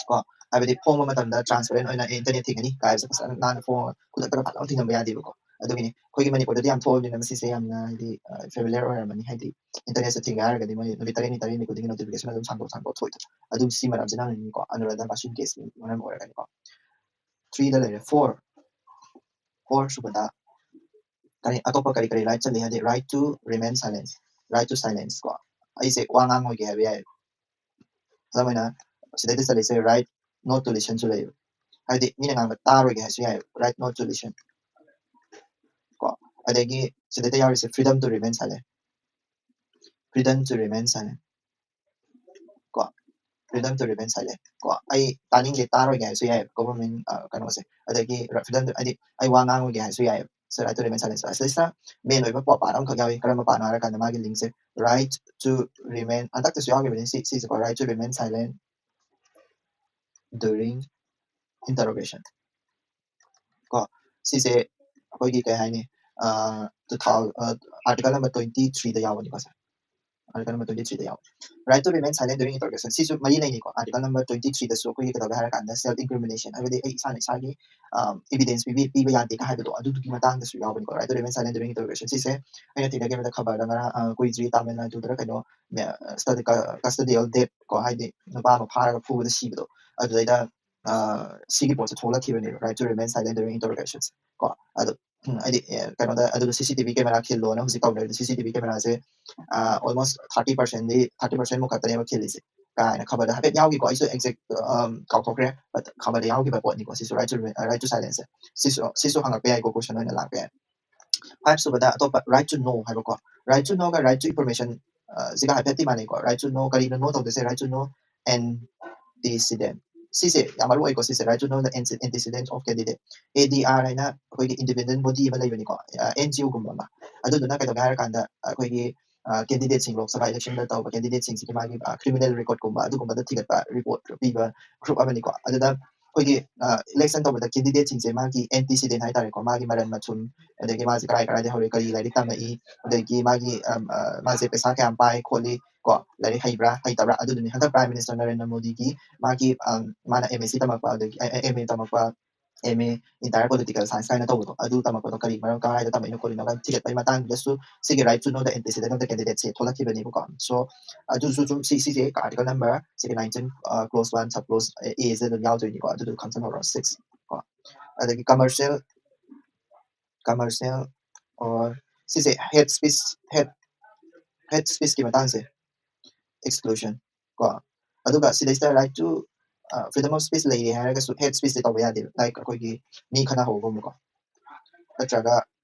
ꯀꯣ꯫ ꯍꯥꯏꯕꯗꯤ ꯐꯣꯡꯕ ꯃꯇꯝꯗ transparent ꯑꯣꯏꯅ ꯑꯦ internet ꯊꯤꯡꯒꯅꯤ ꯀꯥꯏꯕꯁꯦ ꯐꯖꯅ ꯅꯥꯟꯅ ꯐꯣꯡꯉꯒ ꯈꯨꯗꯛꯇꯒ ꯐꯠ ꯂꯥꯎꯅ ꯊꯤꯡꯖꯟꯕ ꯌꯥꯗꯦꯕꯀꯣ꯫ ꯑꯗꯨꯒꯤꯅꯤ ꯑꯩꯈꯣꯏꯒꯤ ꯃꯅꯤꯄꯨꯔꯗꯗꯤ ꯌꯥꯝ ꯊꯣꯛꯑꯕꯅꯤꯅ ꯃꯁꯤꯁꯦ ꯌꯥꯝꯅ ꯍꯥꯏꯗꯤ familiar ꯑꯣꯏꯔꯝꯃꯅꯤ꯫ ꯍꯥꯏꯗꯤ internetꯁꯦ ꯊꯤꯡꯒꯦ ꯍꯥꯏꯔꯒꯗꯤ ꯃꯣꯏ ꯅꯨꯃꯤꯠ ꯇꯔꯦꯠꯅꯤ ꯇꯔꯦꯠꯅꯤ ꯈꯨꯗꯤꯡꯒꯤ notification ꯑꯗꯨꯝ ꯁꯥꯡꯗꯣꯛ ꯁꯥꯡꯗꯣꯛ ꯊꯣꯛꯏꯗꯣ꯫ ꯑꯗꯨ ꯁꯤ ꯃꯔꯝꯁꯤꯅ ꯍꯪꯉꯤꯅꯤꯀꯣ, ꯑꯅꯨꯔꯥꯙꯥ ꯄꯥꯁꯨꯒꯤ case ꯃꯔꯝ ꯑꯣꯏꯔꯒꯅꯤꯀꯣ꯫ Threeꯗ ꯂꯩꯔꯦ꯫ Four, four ꯁꯨꯕꯗ ꯀꯔꯤ, ꯑꯇꯣꯞꯄ ꯀꯔꯤ ꯀꯔꯤ right ꯆꯠꯂꯤ ꯍꯥꯏꯗꯤ right to remain silence, right to silence ꯀꯣ꯫ ꯑꯩꯁꯦ ꯋꯥ ꯉꯥꯡꯉꯣꯏꯒꯦ ꯍꯥꯏꯕ ꯌꯥꯏ꯫ ꯈꯨꯗꯝ ꯑꯣꯏꯅ ꯁꯤꯗꯩꯗ ꯆꯠꯂꯤꯁꯦ right not to listenꯁꯨ ꯂꯩꯌꯦꯕ꯫ ꯍꯥꯏꯗꯤ ꯃꯤꯅ ꯉꯥꯡꯕ ꯇꯥꯔꯣꯏꯒꯦ ꯍꯥꯏꯁꯨ ꯌꯥꯏ, right not to listen ꯀꯣ꯫ ꯑꯗꯒꯤ ꯁꯤꯗꯩꯗ ꯌꯥꯎꯔꯤꯁꯦ freedom to remain silent, freedom to remain silent ꯀꯣ, freedom to remain silent ꯀꯣ꯫ ꯑꯩ ꯇꯥꯅꯤꯡꯗꯦ, ꯇꯥꯔꯣꯏꯒꯦ ꯍꯥꯏꯁꯨ ꯌꯥꯏ government ꯀꯩꯅꯣꯁꯦ꯫ ꯑꯗꯒꯤ freedom ꯍꯥꯏꯗꯤ ꯑꯩ ꯋꯥ ꯉꯥꯡꯉꯣꯏꯒꯦ ꯍꯥꯏꯁꯨ ꯌꯥꯏ꯫ So right to remain silent꯫ ꯑꯁꯤꯗꯩꯁꯤꯗ main ꯑꯣꯏꯕ ꯄꯥꯔꯠ ꯑꯃꯈꯛ ꯌꯥꯎꯏ꯫ ꯀꯔꯝꯕ ꯄꯥꯔꯠꯅꯣ ꯍꯥꯏꯔꯀꯥꯟꯗ ꯃꯥꯒꯤ linkꯁꯦ right to remain, ꯍꯟꯗꯛꯇꯁꯨ ꯌꯥꯎꯈꯤꯕꯅꯤ ꯁꯤ, ꯁꯤꯁꯦꯀꯣ, right to remain silent during interrogation ꯀꯣ꯫ ꯁꯤꯁꯦ ꯑꯩꯈꯣꯏꯒꯤ ꯀꯩ ꯍꯥꯏꯅꯤ, two thousand, article number twenty threeꯗ ꯌꯥꯎꯕꯅꯤꯀꯣ ꯁꯦ꯫ Article number twenty threeꯗ ꯌꯥꯎꯕ right to remain silent during interrogation꯫ ꯁꯤꯁꯨ ꯃꯔꯤ ꯂꯩꯅꯤꯀꯣ꯫ Article number twenty threeꯗꯁꯨ ꯑꯩꯈꯣꯏꯒꯤ ꯀꯩꯗꯧꯒꯦ ꯍꯥꯏꯔꯀꯥꯟꯗ self incrimination, ꯍꯥꯏꯕꯗꯤ ꯑꯩ ꯏꯁꯥꯅ ꯏꯁꯥꯒꯤ evidence ꯄꯤꯕ ꯄꯤꯕ ꯌꯥꯗꯦꯒ ꯍꯥꯏꯕꯗꯣ, ꯑꯗꯨꯗꯨꯒꯤ ꯃꯇꯥꯡꯗꯁꯨ ꯌꯥꯎꯕꯅꯤꯀꯣ, right to remain silent during interrogation꯫ ꯁꯤꯁꯦ ꯑꯩꯅ ꯊꯦꯡꯅꯈꯤꯕꯗ ꯈꯕꯔꯗ ꯉꯔꯥꯡ, ꯑ, ꯀꯨꯏꯗ꯭ꯔꯤ, ꯇꯥꯃꯤꯜ ꯅꯥꯗꯨꯗꯔ ꯀꯩꯅꯣ, ꯃ-, custodial death ꯀꯣ, ꯍꯥꯏꯗꯤ ꯅꯨꯄꯥ ꯑꯃ ꯐꯥꯔꯒ ꯐꯨꯕꯗ ꯁꯤꯕꯗꯣ, ꯑꯗꯨꯗꯩꯗ, ꯑ, ꯁꯤꯒꯤ ꯄꯣꯠꯁꯦ ꯊꯣꯛꯂꯛꯈꯤꯕꯅꯦꯕ, right to remain silent during interrogations ꯀꯣ꯫ ꯑꯗꯣ ꯎꯝ, ꯍꯥꯏꯗꯤ ꯑꯦ, ꯀꯩꯅꯣꯗ ꯑꯗꯨꯗ ꯁꯤ ꯁꯤ ꯇꯤ ꯚꯤ ꯀꯦꯃꯦꯔꯥ ꯈꯤꯜꯂꯣꯅ ꯍꯧꯖꯤꯛ ꯇꯧꯅꯔꯤꯗꯣ, ꯁꯤ ꯁꯤ ꯇꯤ ꯚꯤ ꯀꯦꯃꯦꯔꯥꯁꯦ ꯑꯣꯜꯃꯣꯁ ꯊꯥꯔꯇꯤ ꯄꯥꯔꯁꯦꯟꯗꯤ, ꯊꯥꯔꯇꯤ ꯄꯥꯔꯁꯦꯟꯃꯨꯛ ꯈꯛꯇꯅꯦꯕ ꯈꯤꯜꯂꯤꯁꯦ ꯀꯥꯏꯅ ꯈꯕꯔꯗ ꯍꯥꯏꯐꯦꯠ ꯌꯥꯎꯈꯤꯀꯣ꯫ ꯑꯩꯁꯨ ꯑꯦꯛꯖꯦꯛ ꯀꯥꯎꯊꯣꯛꯈ꯭ꯔꯦ, but ꯈꯕꯔꯗ ꯌꯥꯎꯈꯤꯕ ꯄꯣꯠꯅꯤꯀꯣ ꯁꯤꯁꯨ, right to, right to silence ꯁꯦ꯫ ꯁꯤꯁꯨ ꯁꯤꯁꯨ ꯍꯪꯉꯛꯄ ꯌꯥꯏꯀꯣ, ꯀꯣꯏꯁꯟ ꯑꯣꯏꯅ ꯂꯥꯛꯄ ꯌꯥꯏ꯫ ꯐꯥꯏꯚ ꯁꯨꯕꯗ ꯑꯇꯣꯞꯄ, right to know ꯍꯥꯏꯕꯀꯣ, right to know ꯒ right to information ꯁꯤꯒ ꯍꯥꯏꯐꯦꯠꯇꯤ ꯃꯥꯟꯅꯩꯀꯣ꯫ Right to know, ꯀꯔꯤꯅꯣ know ꯇꯧꯗꯣꯏꯁꯦ? Right to know antecedent, ꯁꯤꯁꯦ ꯌꯥꯝ ꯃꯔꯨ ꯑꯣꯏꯀꯣ꯫ ꯁꯤꯁꯦ right to know the antecedent of candidate, A D R ꯍꯥꯏꯅ ꯑꯩꯈꯣꯏꯒꯤ ꯏꯟꯗꯤꯄꯦꯟꯗꯦꯟ ꯕꯣꯗꯤ ꯑꯃ ꯂꯩꯕꯅꯤꯀꯣ, ꯑꯦꯟ ꯖꯤ ꯑꯣꯒꯨꯝꯕ ꯑꯃ꯫ ꯑꯗꯨꯗꯨꯅ ꯀꯩꯗꯧꯒꯦ ꯍꯥꯏꯔꯀꯥꯟꯗ ꯑꯩꯈꯣꯏꯒꯤ ꯀꯦꯟꯗꯤꯗꯦꯠꯁꯤꯡ, ꯂꯣꯛ ꯁꯚꯥ ꯏꯂꯦꯛꯁꯟꯗ ꯇꯧꯕ ꯀꯦꯟꯗꯤꯗꯦꯠꯁꯤꯡꯁꯤꯒꯤ ꯃꯥꯒꯤ ꯀ꯭ꯔꯤꯃꯤꯅꯦꯜ ꯔꯦꯀꯣꯔꯠꯀꯨꯝꯕ ꯑꯗꯨꯒꯨꯝꯕꯗ ꯊꯤꯒꯠꯄ ꯔꯤꯄꯣꯔꯠ ꯄꯤꯕ ꯒ꯭ꯔꯨꯞ ꯑꯃꯅꯤꯀꯣ꯫ ꯑꯗꯨꯗ ꯑꯩꯈꯣꯏꯒꯤ ꯏꯂꯦꯛꯁꯟ ꯇꯧꯕꯗ ꯀꯦꯟꯗꯤꯗꯦꯠꯁꯤꯡꯁꯦ ꯃꯥꯒꯤ ꯑꯦꯟꯇꯤꯁꯤꯗꯦꯟ ꯍꯥꯏꯇꯥꯔꯦꯀꯣ, ꯃꯥꯒꯤ ꯃꯔꯟ ꯃꯊꯨꯝ, ꯑꯗꯒꯤ ꯃꯥꯁꯦ ꯀꯔꯥꯏ ꯀꯔꯥꯏꯗ ꯍꯧꯔꯛꯏ, ꯀꯔꯤ ꯂꯥꯏꯔꯤꯛ ꯇꯝꯃꯛꯏ, ꯑꯗꯒꯤ ꯃꯥꯒꯤ ꯃꯥꯁꯦ ꯄꯩꯁꯥ ꯀꯌꯥꯝ ꯄꯥꯏ ꯈꯣꯠꯂꯤ ꯀꯣ, ꯂꯥꯏꯔꯤꯛ ꯍꯩꯕ꯭ꯔꯥ ꯍꯩꯇꯕ꯭ꯔꯥ, ꯑꯗꯨꯗꯨꯅꯤ꯫ ꯍꯟꯗꯛ ꯄ꯭ꯔꯥꯏꯝ ꯃꯤꯅꯤꯁꯇꯔ ꯅꯔꯦꯟꯗ꯭ꯔ ꯃꯣꯗꯤꯒꯤ ꯃꯥꯒꯤ ꯃꯥꯅ ꯑꯦꯝ ꯑꯦꯁ ꯁꯤ ꯇꯝꯃꯛꯄ, ꯑꯗꯒꯤ ꯑꯦꯝ ꯑꯦ ꯇꯝꯃꯛꯄ, M A entire political science ꯀꯥꯏꯅ ꯇꯧꯕꯗꯣ, ꯑꯗꯨ ꯇꯝꯃꯛꯄꯗꯣ ꯀꯔꯤ ꯃꯔꯝ, ꯀꯔꯥꯏꯗ ꯇꯝꯃꯛꯏꯅꯣ ꯈꯣꯠꯂꯤꯅꯣ ꯀꯥꯏꯅ ꯊꯤꯒꯠꯄꯒꯤ ꯃꯇꯥꯡꯗꯁꯨ ꯁꯤꯒꯤ right to know the antecedent of the candidate say ꯊꯣꯛꯂꯛꯈꯤꯕꯅꯦꯕꯀꯣ꯫ So ꯑꯗꯨꯁꯨ ꯁꯨꯝ ꯁꯤ ꯁꯤꯁꯦ ꯑꯥꯔꯇꯤꯀꯜ ꯅꯝꯕꯔ ꯁꯤꯒꯤ nineteen clause one sub clause ꯑꯦꯁꯦ ꯑꯗꯨꯝ ꯌꯥꯎꯗꯣꯏꯅꯤꯀꯣ꯫ ꯑꯗꯨꯗꯣ ꯈꯪꯖꯤꯜꯍꯧꯔꯣ, ꯁꯤꯛꯁ ꯀꯣ꯫ ꯑꯗꯒꯤ ꯀꯃꯔꯁꯤꯌꯦꯜ, ꯀꯃꯔꯁꯤꯌꯦꯜ ꯑꯣꯔ ꯁꯤꯁꯦ ꯍꯦꯠ ꯁ꯭ꯄꯤꯆ, ꯍꯦꯠ ꯍꯦꯠ ꯁ꯭ꯄꯤꯆꯀꯤ ꯃꯇꯥꯡꯁꯦ, ꯑꯦꯛꯁꯀ꯭ꯂꯨꯖꯟ ꯀꯣ꯫ ꯑꯗꯨꯒ ꯁꯤꯗꯩꯁꯤꯗ right to freedom of speech ꯂꯩꯔꯦ ꯍꯥꯏꯔꯒꯁꯨ ꯍꯦꯠ ꯁ꯭ꯄꯤꯆꯁꯦ ꯇꯧꯕ ꯌꯥꯗꯦꯕ꯫ ꯂꯥꯏꯛ ꯑꯩꯈꯣꯏꯒꯤ ꯃꯤ ꯈꯠꯅꯍꯧꯕꯒꯨꯝꯕꯀꯣ, ꯅꯠꯇ꯭ꯔꯒ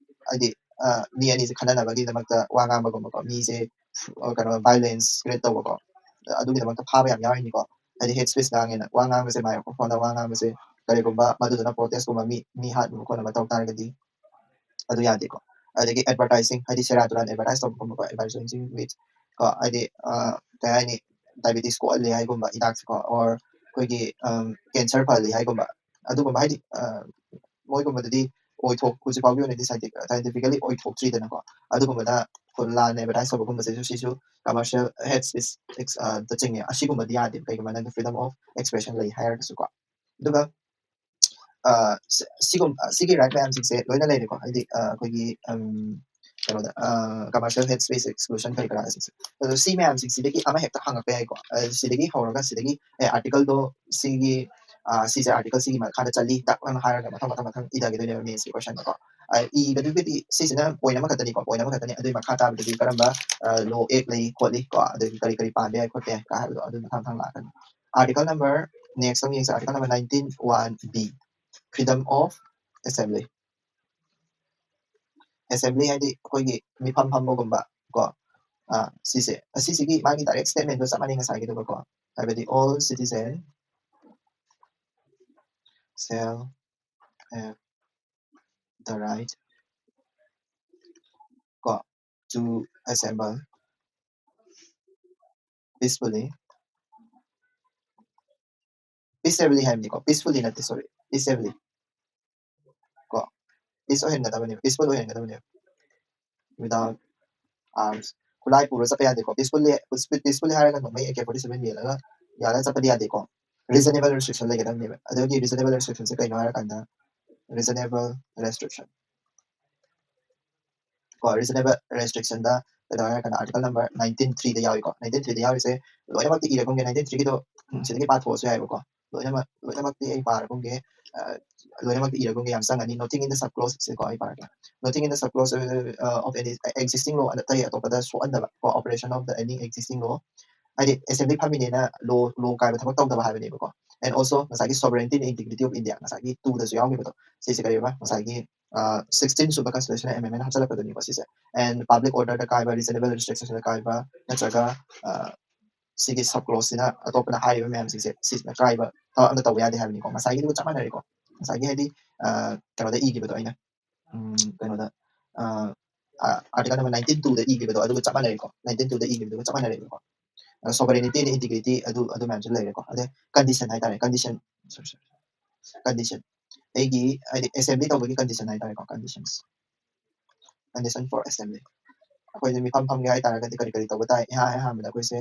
ꯍꯥꯏꯗꯤ ꯃꯤ ꯑꯅꯤꯁꯦ ꯈꯠꯅꯅꯕꯒꯤꯗꯃꯛꯇ ꯋꯥ ꯉꯥꯡꯕꯒꯨꯝꯕꯀꯣ, ꯃꯤꯁꯦ ꯀꯩꯅꯣ ꯚꯥꯏꯑꯣꯂꯦꯟꯁ ꯀ꯭ꯔꯤꯌꯦꯠ ꯇꯧꯕꯀꯣ, ꯑꯗꯨꯒꯤꯗꯃꯛꯇ ꯐꯥꯕ ꯌꯥꯝ ꯌꯥꯎꯔꯤꯅꯤꯀꯣ꯫ ꯍꯥꯏꯗꯤ ꯍꯦꯠ ꯁ꯭ꯄꯤꯆ ꯉꯥꯡꯉꯦꯅ, ꯋꯥ ꯉꯥꯡꯕꯁꯦ, ꯃꯥꯏꯀ꯭ꯔꯣꯐꯣꯟꯗ ꯋꯥ ꯉꯥꯡꯕꯁꯦ, ꯀꯔꯤꯒꯨꯝꯕ ꯃꯗꯨꯗꯨꯅ ꯄ꯭ꯔꯣꯇꯦꯁꯀꯨꯝꯕ ꯃꯤ ꯃꯤ ꯍꯥꯠꯅꯕ ꯈꯣꯠꯅꯕ ꯇꯧ ꯇꯥꯔꯒꯗꯤ ꯑꯗꯨ ꯌꯥꯗꯦꯀꯣ꯫ ꯑꯗꯒꯤ ꯑꯦꯗꯚꯔꯇꯥꯏꯖꯤꯡ, ꯍꯥꯏꯗꯤ ꯁꯦꯔꯥꯟ ꯇꯨꯔꯥꯟ ꯑꯦꯗꯚꯔꯇꯥꯏꯁ ꯇꯧꯕꯒꯨꯝꯕꯀꯣ, advertising with ꯀꯣ, ꯍꯥꯏꯗꯤ ꯀꯩ ꯍꯥꯏꯅꯤ, ꯗꯥꯏꯕꯦꯇꯤꯁ ꯀꯣꯛꯍꯜꯂꯤ ꯍꯥꯏꯒꯨꯝꯕ ꯍꯤꯗꯥꯛꯁꯦꯀꯣ, ꯑꯣꯔ ꯑꯩꯈꯣꯏꯒꯤ ꯀꯦꯟꯁꯔ ꯐꯍꯜꯂꯤ ꯍꯥꯏꯒꯨꯝꯕ, ꯑꯗꯨꯒꯨꯝꯕ ꯍꯥꯏꯗꯤ ꯃꯣꯏꯒꯨꯝꯕꯗꯗꯤ ꯑꯣꯏꯊꯣꯛ ꯍꯧꯖꯤꯛ ꯐꯥꯎꯒꯤ ꯑꯣꯏꯅꯗꯤ ꯁꯥꯏꯟꯇꯤꯐꯤꯀꯦꯂꯤ ꯑꯣꯏꯊꯣꯛꯇ꯭ꯔꯤꯗꯅꯀꯣ꯫ ꯑꯗꯨꯒꯨꯝꯕꯗ ꯂꯥꯟꯅ ꯑꯦꯗꯚꯔꯇꯥꯏꯁ ꯇꯧꯕꯒꯨꯝꯕꯁꯤꯁꯨ ꯁꯤꯁꯨ ꯀꯃꯔꯁꯤꯌꯦꯜ ꯍꯦꯠ ꯁ꯭ꯄꯤꯆ ꯇ ꯆꯤꯡꯉꯦ꯫ ꯑꯁꯤꯒꯨꯝꯕꯗꯤ ꯌꯥꯗꯦꯕ, ꯀꯩꯒꯨꯝꯕ ꯅꯪꯒꯤ freedom of expression ꯂꯩ ꯍꯥꯏꯔꯒꯁꯨꯀꯣ꯫ ꯑꯗꯨꯒ ꯁꯤꯒꯨꯝ ꯁꯤꯒꯤ ꯔꯥꯏꯠ ꯃꯌꯥꯝꯁꯤꯡꯁꯦ ꯂꯣꯏꯅ ꯂꯩꯔꯦꯀꯣ꯫ ꯍꯥꯏꯗꯤ ꯑꯩꯈꯣꯏꯒꯤ ꯀꯩꯅꯣꯗ ꯀꯃꯔꯁꯤꯌꯦꯜ ꯍꯦꯠ ꯁ꯭ꯄꯤꯆ ꯑꯦꯛꯁꯀ꯭ꯂꯨꯖꯟ ꯀꯔꯤ ꯀꯔꯥꯁꯤꯡꯁꯦ꯫ ꯑꯗꯣ ꯁꯤ ꯃꯌꯥꯝꯁꯤꯡꯁꯤꯗꯒꯤ ꯑꯃ ꯍꯦꯛꯇ ꯍꯪꯉꯛꯄ ꯌꯥꯏꯀꯣ꯫ ꯁꯤꯗꯒꯤ ꯍꯧꯔꯒ ꯁꯤꯗꯒꯤ ꯑꯦ ꯑꯥꯔꯇꯤꯀꯜꯗꯣ ꯁꯤꯒꯤ ꯑꯥ, ꯁꯤꯁꯦ article ꯁꯤꯒꯤ ꯃꯈꯥꯗ ꯆꯜꯂꯤ, ꯇꯛ ꯂꯥꯎꯅ ꯍꯥꯏꯔꯒ ꯃꯊꯪ ꯃꯊꯪ ꯃꯊꯪ ꯏꯊꯈꯤꯗꯣꯏꯅꯦꯕ mains ꯀꯤ question ꯗꯣ ꯀꯣ꯫ ꯑꯥ, ꯏꯕꯗꯨꯒꯤꯗꯤ ꯁꯤꯁꯤꯅ point ꯑꯃꯈꯛꯇꯅꯤꯀꯣ, point ꯑꯃꯈꯛꯇꯅꯤ꯫ ꯑꯗꯨꯒꯤ ꯃꯈꯥ ꯇꯥꯕꯗꯗꯤ ꯀꯔꯝꯕ, ꯑꯥ, law act ꯂꯩ ꯈꯣꯠꯂꯤ ꯀꯣ, ꯑꯗꯒꯤ ꯀꯔꯤ ꯀꯔꯤ ꯄꯥꯟꯕ ꯌꯥꯏ ꯈꯣꯠꯄ ꯌꯥꯏ ꯀꯥ ꯍꯥꯏꯕꯗꯣ ꯑꯗꯨ ꯃꯊꯪ ꯃꯊꯪ ꯂꯥꯛꯀꯅꯤ꯫ Article number, next ꯑꯃ ꯌꯦꯡꯁꯦ, article number nineteen one B, freedom of assembly꯫ Assembly ꯍꯥꯏꯗꯤ ꯑꯩꯈꯣꯏꯒꯤ ꯃꯤꯐꯝ ꯐꯝꯕꯒꯨꯝꯕ ꯀꯣ꯫ ꯑꯥ, ꯁꯤꯁꯦ, ꯑꯁꯤꯁꯤꯒꯤ ꯃꯥꯒꯤ direct statement ꯗꯣ ꯆꯞ ꯃꯥꯟꯅꯩ ꯉꯁꯥꯏꯒꯤꯗꯨꯒ ꯀꯣ꯫ ꯍꯥꯏꯕꯗꯤ all citizen shall have the right ꯀꯣ, to assemble peacefully, peaceably ꯍꯥꯏꯕꯅꯤꯀꯣ, peacefully ꯅꯠꯇꯦ, sorry, peaceably ꯀꯣ, peace ꯑꯣꯏꯍꯟꯒꯗꯕꯅꯦꯕ, peaceful ꯑꯣꯏꯍꯟꯒꯗꯕꯅꯦꯕ, without arms꯫ ꯈꯨꯠꯂꯥꯏ ꯄꯨꯔ ꯆꯠꯄ ꯌꯥꯗꯦꯀꯣ꯫ Peacefully, peacefully ꯍꯥꯏꯔꯒ ꯅꯣꯡꯃꯩ A K forty seven ꯌꯦꯜꯂꯒ, ꯌꯥꯜꯂꯒ ꯆꯠꯄꯗꯤ ꯌꯥꯗꯦꯀꯣ꯫ Reasonable restriction ꯂꯩꯒꯗꯕꯅꯦꯕ꯫ ꯑꯗꯨꯒꯤ reasonable restriction ꯁꯦ ꯀꯩꯅꯣ ꯍꯥꯏꯔꯀꯥꯟꯗ, reasonable restriction ꯀꯣ, reasonable restriction ꯗ ꯀꯩꯗꯧꯔꯦ ꯍꯥꯏꯔꯀꯥꯟꯗ, article number nineteen three ꯗ ꯌꯥꯎꯏꯀꯣ꯫ Nineteen three ꯗ ꯌꯥꯎꯔꯤꯁꯦ ꯂꯣꯏꯅꯃꯛꯇꯤ ꯏꯔꯒꯨꯝꯒꯦ, nineteen three ꯒꯤꯗꯣ, ꯎꯝ, ꯁꯤꯗꯒꯤ ꯄꯥꯊꯣꯛꯑꯁꯨ ꯌꯥꯏꯕꯀꯣ꯫ ꯂꯣꯏꯅꯃꯛ, ꯂꯣꯏꯅꯃꯛꯇꯤ ꯑꯩ ꯄꯥꯔꯒꯨꯝꯒꯦ, ꯑ, ꯂꯣꯏꯅꯃꯛꯇꯤ ꯏꯔꯒꯨꯝꯒꯦ, ꯌꯥꯝ ꯆꯪꯉꯅꯤ꯫ Nothing in the subclause ꯁꯦꯀꯣ ꯑꯩ ꯄꯥꯔꯒꯦ꯫ Nothing in the subclause, ꯑ, of any existing law, ꯑꯇꯩ ꯑꯇꯣꯞꯄꯗ ꯁꯣꯛꯍꯟꯗꯕ ꯀꯣ, operation of the any existing law꯫ ꯍꯥꯏꯗꯤ assembly ꯐꯝꯃꯤꯅꯦꯅ law, law ꯀꯥꯏꯕ ꯊꯕꯛ ꯇꯧꯗꯕ ꯍꯥꯏꯕꯅꯦꯕꯀꯣ꯫ And also ꯉꯁꯥꯏꯒꯤ sovereignty and integrity of India, ꯉꯁꯥꯏꯒꯤ two ꯗꯁꯨ ꯌꯥꯎꯈꯤꯕꯗꯣ, ꯁꯤꯁꯦ ꯀꯔꯤꯕ? ꯉꯁꯥꯏꯒꯤ, ꯑ, sixteen ꯁꯨꯕ constitutional amendment ꯍꯥꯞꯆꯜꯂꯛꯄꯗꯨꯅꯤꯀꯣ ꯁꯤꯁꯦ꯫ And public order ꯗ ꯀꯥꯏꯕ, reasonable restriction ꯗ ꯀꯥꯏꯕ, ꯅꯠꯇ꯭ꯔꯒ, ꯑ, ꯁꯤꯒꯤ subclause ꯁꯤꯅ, ꯑꯇꯣꯞꯄꯅ ꯍꯥꯏꯔꯤꯕ ꯃꯌꯥꯝꯁꯤꯡꯁꯦ, ꯁꯤꯁꯤꯅ ꯀꯥꯏꯕ ꯊꯕꯛ ꯑꯃ ꯇꯧꯕ ꯌꯥꯗꯦ ꯍꯥꯏꯕꯅꯤꯀꯣ꯫ ꯉꯁꯥꯏꯒꯤꯗꯨꯒ ꯆꯞ ꯃꯥꯟꯅꯔꯦꯀꯣ꯫ ꯉꯁꯥꯏꯒꯤ ꯍꯥꯏꯗꯤ, ꯑ, ꯀꯩꯅꯣꯗ ꯏꯈꯤꯕꯗꯣ ꯑꯩꯅ, ꯎꯝ, ꯀꯩꯅꯣꯗ, ꯑ, ꯑ, article number nineteen two ꯗ ꯏꯈꯤꯕꯗꯣ ꯑꯗꯨꯒ ꯆꯞ ꯃꯥꯟꯅꯔꯦꯀꯣ꯫ Nineteen two ꯗ ꯏꯈꯤꯕꯗꯨꯒ ꯆꯞ ꯃꯥꯟꯅꯔꯦꯕꯀꯣ꯫ ꯑ, sovereignty and integrity ꯑꯗꯨ, ꯑꯗꯨ ꯃꯌꯥꯝꯁꯨ ꯂꯩꯔꯦꯀꯣ꯫ ꯑꯗꯩ condition ꯍꯥꯏꯇꯥꯔꯦ, condition, sorry, sorry, condition꯫ ꯑꯩꯒꯤ ꯍꯥꯏꯗꯤ assembly ꯇꯧꯕꯒꯤ condition ꯍꯥꯏꯇꯥꯔꯦꯀꯣ, conditions, condition for assembly꯫ ꯑꯩꯈꯣꯏꯁꯦ ꯃꯤꯐꯝ ꯐꯝꯒꯦ ꯍꯥꯏꯇꯥꯔꯒꯗꯤ ꯀꯔꯤ ꯀꯔꯤ ꯇꯧꯕ ꯇꯥꯏ? ꯏꯍꯥꯟ ꯑꯍꯥꯟꯕꯗ ꯑꯩꯈꯣꯏꯁꯦ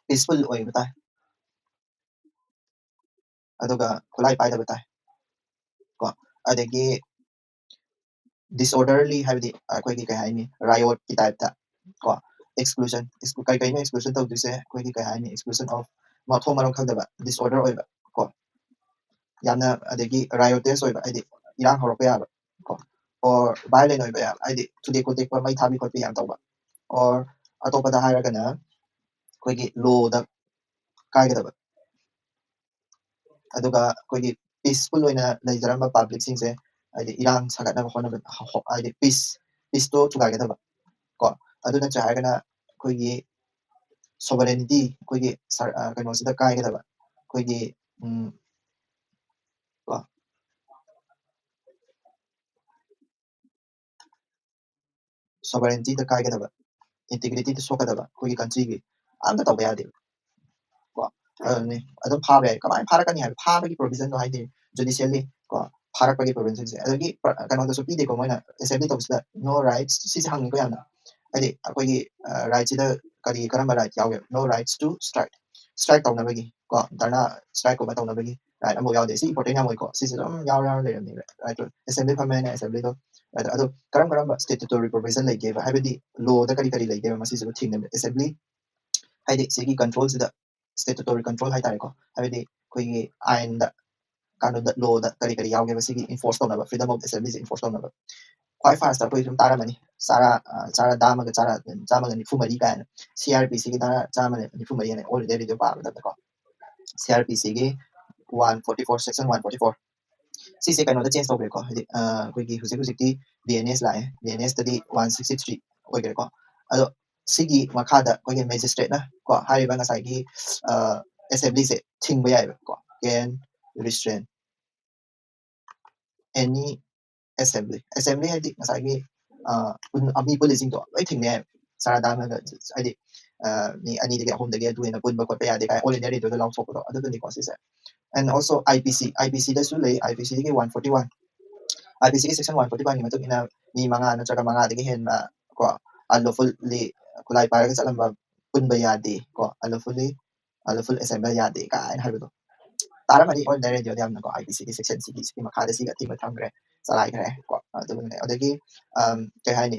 peaceful ꯑꯣꯏꯕ ꯇꯥꯏ ꯀꯣ, ꯑꯗꯨꯒ ꯈꯨꯠꯂꯥꯏ ꯄꯥꯏꯗꯕ ꯇꯥꯏ ꯀꯣ꯫ ꯑꯗꯒꯤ disorderly ꯍꯥꯏꯕꯗꯤ ꯑꯩꯈꯣꯏꯒꯤ ꯀꯩ ꯍꯥꯏꯅꯤ, riot ꯀꯤ type ꯇ ꯀꯣ, exclusion, exclu- ꯀꯩ ꯀꯩꯅꯣ exclusion ꯇꯧꯗꯣꯏꯁꯦ? ꯑꯩꯈꯣꯏꯒꯤ ꯀꯩ ꯍꯥꯏꯅꯤ, exclusion of ꯃꯊꯣꯡ ꯃꯔꯝ ꯈꯪꯗꯕ, disorder ꯑꯣꯏꯕ ꯀꯣ, ꯌꯥꯝꯅ ꯑꯗꯒꯤ riotous ꯑꯣꯏꯕ, ꯍꯥꯏꯗꯤ ꯏꯔꯥꯡ ꯍꯧꯔꯛꯄ ꯌꯥꯕ ꯀꯣ, or violent ꯑꯣꯏꯕ ꯌꯥꯕ, ꯍꯥꯏꯗꯤ ꯊꯨꯗꯦꯛ ꯈꯣꯠꯇꯦꯛꯄ, ꯃꯩ ꯊꯥꯕꯤ ꯈꯣꯠꯄꯤ ꯌꯥꯝ ꯇꯧꯕ, or ꯑꯇꯣꯞꯄꯗ ꯍꯥꯏꯔꯒꯅ ꯑꯩꯈꯣꯏꯒꯤ lawꯗ ꯀꯥꯏꯒꯗꯕ, ꯑꯗꯨꯒ ꯑꯩꯈꯣꯏꯒꯤ peaceful ꯑꯣꯏꯅ ꯂꯩꯖꯔꯝꯕ publicꯁꯤꯡꯁꯦ ꯍꯥꯏꯗꯤ ꯏꯔꯥꯡ ꯁꯥꯒꯠꯅꯕ ꯍꯣꯠꯅꯕ ꯍꯣ- ꯍꯥꯏꯗꯤ peace peaceꯇꯣ ꯊꯨꯒꯥꯏꯒꯗꯕ ꯀꯣ, ꯑꯗꯨ ꯅꯠꯇ꯭ꯔꯦ ꯍꯥꯏꯔꯒꯅ ꯑꯩꯈꯣꯏꯒꯤ sovereignty, ꯑꯩꯈꯣꯏꯒꯤ ꯁꯔ- ꯑ, ꯀꯩꯅꯣꯁꯤꯗ ꯀꯥꯏꯒꯗꯕ, ꯑꯩꯈꯣꯏꯒꯤ ꯎꯝ, ꯀꯣ, sovereigntyꯗ ꯀꯥꯏꯒꯗꯕ, integrityꯗ ꯁꯣꯛꯀꯗꯕ, ꯑꯩꯈꯣꯏꯒꯤ countryꯒꯤ ꯑꯝꯇ ꯇꯧꯕ ꯌꯥꯗꯦꯕ ꯀꯣ꯫ ꯑꯗꯨꯅꯤ ꯑꯗꯨꯝ ꯐꯥꯕ ꯌꯥꯏ꯫ ꯀꯃꯥꯏꯅ ꯐꯥꯔꯛꯀꯅꯤ ꯍꯥꯏꯕ? ꯐꯥꯕꯒꯤ provisionꯗꯣ ꯍꯥꯏꯗꯤ judicially ꯀꯣ, ꯐꯥꯔꯛꯄꯒꯤ provisionꯁꯦ꯫ ꯑꯗꯒꯤ ꯄ꯭ꯔ- ꯀꯩꯅꯣꯗꯁꯨ ꯄꯤꯗꯦꯀꯣ ꯃꯣꯏꯅ assembly ꯇꯧꯕꯁꯤꯗ, no rights, ꯁꯤꯁꯦ ꯍꯪꯉꯤꯀꯣ ꯌꯥꯝꯅ꯫ ꯍꯥꯏꯗꯤ ꯑꯩꯈꯣꯏꯒꯤ rightꯁꯤꯗ ꯀꯔꯤ, ꯀꯔꯝꯕ right ꯌꯥꯎꯒꯦ? No rights to strike, strike ꯇꯧꯅꯕꯒꯤ ꯀꯣ, ꯙꯔꯅꯥ strikeꯀꯨꯝꯕ ꯇꯧꯅꯕꯒꯤ right ꯑꯃꯐꯥꯎ ꯌꯥꯎꯗꯦ꯫ ꯁꯤ important ꯌꯥꯝ ꯑꯣꯏꯀꯣ, ꯁꯤꯁꯦ ꯑꯗꯨꯝ ꯌꯥꯎꯔ ꯌꯥꯎꯔ ꯂꯩꯔꯝꯅꯦꯕ꯫ Right, assembly ꯐꯝꯃꯦꯅ assemblyꯗꯣ, ꯑꯗꯣ ꯑꯗꯣ ꯀꯔꯝ ꯀꯔꯝꯕ statutory provision ꯂꯩꯒꯦꯕ, ꯍꯥꯏꯕꯗꯤ lawꯗ ꯀꯔꯤ ꯀꯔꯤ ꯂꯩꯒꯦꯕ, ꯃꯁꯤꯁꯤꯕꯨ ꯊꯦꯡꯅꯕ? Assembly ꯍꯥꯏꯗꯤ ꯁꯤꯒꯤ controlꯁꯤꯗ statutory control ꯍꯥꯏꯇꯥꯔꯦꯀꯣ, ꯍꯥꯏꯕꯗꯤ ꯑꯩꯈꯣꯏꯒꯤ ꯑꯥꯏꯟꯗ, ꯀꯥꯅꯨꯟꯗ, lawꯗ ꯀꯔꯤ ꯀꯔꯤ ꯌꯥꯎꯒꯦꯕ ꯁꯤꯒꯤ enforce ꯇꯧꯅꯕ, freedom of assemblyꯁꯦ enforce ꯇꯧꯅꯕ? ꯈ꯭ꯋꯥꯏ firstꯇ ꯑꯩꯈꯣꯏ ꯁꯨꯝ ꯇꯥꯔꯝꯃꯅꯤ, ꯆꯥꯔꯥ ꯑ, ꯆꯥꯔꯥ ꯆꯥꯝꯃꯒ ꯆꯥꯔꯥ ꯆꯥꯝꯃꯒ ꯅꯤꯐꯨ ꯃꯔꯤ ꯀꯥꯏꯅ, CrPCꯒꯤ ꯙꯥꯔꯥ ꯆꯥꯝꯃ ꯅꯤꯐꯨ ꯃꯔꯤ ꯍꯥꯏꯅ all India Radio ꯄꯥꯕ ꯃꯇꯝꯗꯀꯣ, CrPCꯒꯤ one forty four, section one forty four, ꯁꯤꯁꯦ ꯀꯩꯅꯣꯗ change ꯇꯧꯈ꯭ꯔꯦꯀꯣ, ꯍꯥꯏꯗꯤ ꯑ, ꯑꯩꯈꯣꯏꯒꯤ ꯍꯧꯖꯤꯛ ꯍꯧꯖꯤꯛꯇꯤ BNS ꯂꯥꯛꯑꯦ, BNSꯇꯗꯤ one sixty three ꯑꯣꯏꯈ꯭ꯔꯦꯀꯣ꯫ ꯑꯗꯣ ꯁꯤꯒꯤ ꯃꯈꯥꯗ ꯑꯩꯈꯣꯏꯒꯤ magistrateꯅ ꯀꯣ, ꯍꯥꯏꯔꯤꯕ ꯉꯁꯥꯏꯒꯤ assemblyꯁꯦ ꯊꯤꯡꯕ ꯌꯥꯏꯑꯕ ꯀꯣ, can restrain any assembly, assembly ꯍꯥꯏꯗꯤ ꯉꯁꯥꯏꯒꯤ ꯑ, ꯄꯨꯟ- ꯃꯤ ꯄꯨꯜꯂꯤꯁꯤꯡꯗꯣ ꯂꯣꯏ ꯊꯤꯡꯕ ꯌꯥꯏꯑꯕ꯫ ꯆꯥꯔꯥ ꯆꯥꯝꯃꯒ ꯍꯥꯏꯗꯤ ꯑ, ꯃꯤ ꯑꯅꯤꯗꯒꯤ ꯑꯍꯨꯝꯗꯒꯤ ꯑꯗꯨ ꯍꯦꯟꯅ ꯄꯨꯟꯕ ꯈꯣꯠꯄ ꯌꯥꯗꯦ ꯀꯥꯏ all India Radioꯗ ꯂꯥꯎꯊꯣꯛꯄꯗꯣ, ꯑꯗꯨꯗꯨꯅꯤꯀꯣ ꯁꯤꯁꯦ꯫ And also IPC, IPCꯗꯁꯨ ꯂꯩ, IPCꯒꯤ one forty one, IPCꯒꯤ section one forty oneꯒꯤ ꯃꯇꯨꯡ ꯏꯟꯅ ꯃꯤ ꯃꯉꯥ ꯅꯠꯇ꯭ꯔꯒ ꯃꯉꯥꯗꯒꯤ ꯍꯦꯟꯕ ꯀꯣ, unlawfully ꯈꯨꯠꯂꯥꯏ ꯄꯥꯏꯔꯒ ꯆꯠꯂꯝꯕ ꯄꯨꯟꯕ ꯌꯥꯗꯦ ꯀꯣ, unlawfully, unlawful assembly ꯌꯥꯗꯦ ꯀꯥꯏꯅ ꯍꯥꯏꯕꯗꯣ ꯇꯥꯔꯝꯃꯅꯤ all India Radioꯗ ꯌꯥꯝꯅꯀꯣ꯫ IPCꯒꯤ sectionꯁꯤꯒꯤ ꯁꯤꯒꯤ ꯃꯈꯥꯗ ꯁꯤꯒꯤ ꯑꯊꯤꯡꯕ ꯊꯝꯈ꯭ꯔꯦ, ꯆꯂꯥꯏꯈ꯭ꯔꯦ ꯀꯣ꯫ ꯑꯗꯨꯒꯅꯦ, ꯑꯗꯒꯤ ꯑꯝ, ꯀꯩ ꯍꯥꯏꯅꯤ,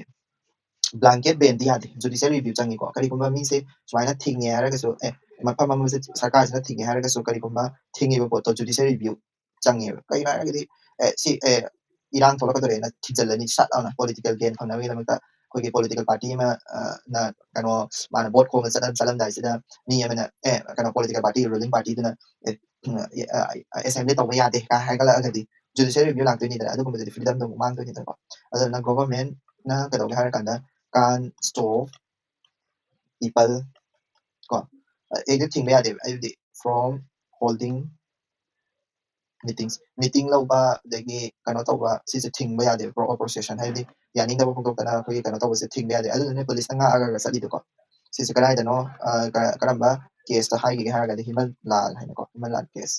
blanket ban ꯗꯤ ꯌꯥꯗꯦ, judicial review ꯆꯪꯉꯤꯀꯣ꯫ ꯀꯔꯤꯒꯨꯝꯕ ꯃꯤꯁꯦ ꯁꯨꯃꯥꯏꯅ ꯊꯤꯡꯉꯦ ꯍꯥꯏꯔꯒꯁꯨ, ꯑꯦ, ꯃꯐꯝ ꯑꯃꯁꯦ ꯁꯔꯀꯥꯔꯁꯤꯅ ꯊꯤꯡꯉꯦ ꯍꯥꯏꯔꯒꯁꯨ, ꯀꯔꯤꯒꯨꯝꯕ ꯊꯤꯡꯉꯤꯕ ꯄꯣꯠꯇꯣ judicial review ꯆꯪꯉꯦꯕ꯫ ꯀꯩꯒꯤꯅꯣ ꯍꯥꯏꯔꯒꯗꯤ, ꯑꯦ, ꯁꯤ, ꯑꯦ, ꯏꯔꯥꯡ ꯊꯣꯛꯂꯛꯀꯗꯧꯔꯦꯅ ꯊꯤꯡꯖꯤꯜꯂꯅꯤ, ꯁꯠ ꯂꯥꯎꯅ political gain ꯐꯪꯅꯕꯒꯤꯗꯃꯛꯇ꯫ ꯑꯩꯈꯣꯏꯒꯤ political party ꯑꯃ, ꯑ, ꯅ, ꯀꯩꯅꯣ, ꯃꯥꯅ vote ꯈꯣꯝꯕ ꯆꯠꯂꯝ-, ꯆꯠꯂꯝꯗꯥꯏꯁꯤꯗ ꯃꯤ ꯑꯃꯅ, ꯑꯦ, ꯀꯩꯅꯣ, political party, ruling party ꯗꯨꯅ, ꯑꯦ, ꯎꯝ, ꯑ, assembly ꯇꯧꯕ ꯌꯥꯗꯦ ꯀꯥꯏ ꯍꯥꯏꯒꯠꯂꯛꯑꯒꯗꯤ judicial review ꯂꯥꯛꯇꯣꯏꯅꯤꯗꯅ, ꯑꯗꯨꯒꯨꯝꯕꯗꯗꯤ freedom ꯗꯣ ꯑꯃꯨꯛ ꯃꯥꯡꯗꯣꯏꯅꯤꯗꯅꯀꯣ꯫ ꯑꯗꯨꯅ government ꯅ ꯀꯩꯗꯧꯒꯦ ꯍꯥꯏꯔꯀꯥꯟꯗ, can stop people ꯀꯣ, ꯑ, ꯑꯦ, ꯊꯤꯡꯕ ꯌꯥꯗꯦꯕ, ꯑꯩꯕꯨꯗꯤ from holding meetings, meeting ꯂꯧꯕ, ꯑꯗꯒꯤ ꯀꯩꯅꯣ ꯇꯧꯕ, ꯁꯤꯁꯦ ꯊꯤꯡꯕ ꯌꯥꯗꯦꯕ꯫ Pro-, procession ꯍꯥꯏꯗꯤ ꯌꯥꯅꯤꯡꯗꯕ ꯐꯣꯡꯗꯣꯛꯇꯅ ꯑꯩꯈꯣꯏꯒꯤ ꯀꯩꯅꯣ ꯇꯧꯕꯁꯦ ꯊꯤꯡꯕ ꯌꯥꯗꯦ꯫ ꯑꯗꯨꯗꯨꯅ police ꯅ ꯉꯥꯛꯑꯒ ꯆꯠꯂꯤꯗꯣꯀꯣ꯫ ꯁꯤꯁꯦ ꯀꯗꯥꯏꯗꯅꯣ, ꯑ, ꯀ-, ꯀꯔꯝꯕ case ꯇ ꯍꯥꯏꯈꯤꯒꯦ ꯍꯥꯏꯔꯒꯗꯤ ꯍ꯭ꯌꯨꯃꯟ ꯂꯥꯜ ꯍꯥꯏꯅꯀꯣ, ꯍ꯭ꯌꯨꯃꯟ ꯂꯥꯜ case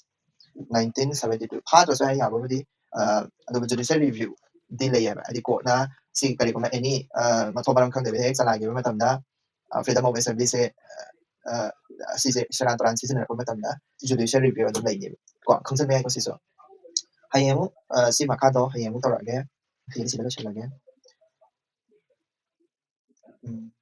nineteen seventy two꯫ ꯐꯥꯗ꯭ꯔꯁꯨ ꯌꯥꯏ ꯌꯥꯕꯕꯨꯗꯤ, ꯑ, ꯑꯗꯨꯕꯨ judicial review ꯗꯤ ꯂꯩꯌꯦꯕ꯫ ꯍꯥꯏꯗꯤ court ꯅ ꯁꯤ ꯀꯔꯤꯒꯨꯝꯕ any, ꯑ, ꯃꯊꯣꯡ ꯃꯔꯝ ꯈꯪꯗꯕꯤꯗ ꯍꯦꯛ ꯆꯂꯥꯏꯈꯤꯕ ꯃꯇꯝꯗ, ꯑ, freedom of assembly ꯁꯦ, ꯑ, ꯑꯁꯤꯁꯦ ꯁꯦꯔꯥꯟ ꯇꯨꯔꯥꯟ ꯁꯤꯖꯤꯟꯅꯔꯛꯄ ꯃꯇꯝꯗ judicial review ꯑꯗꯨꯝ ꯂꯩꯅꯦꯕ꯫ ꯀꯣ, ꯈꯪꯖꯟꯕ ꯌꯥꯏꯀꯣ ꯁꯤꯁꯨ꯫ ꯍꯌꯦꯡ ꯑꯃꯨꯛ, ꯑ, ꯁꯤ ꯃꯈꯥꯗꯣ ꯍꯌꯦꯡ ꯑꯃꯨꯛ ꯇꯧꯔꯛꯑꯒꯦ꯫ ꯉꯁꯤꯒꯤꯗꯤ ꯁꯤꯗ ꯂꯣꯏꯁꯤꯜꯂꯒꯦ꯫ ꯎꯝ꯫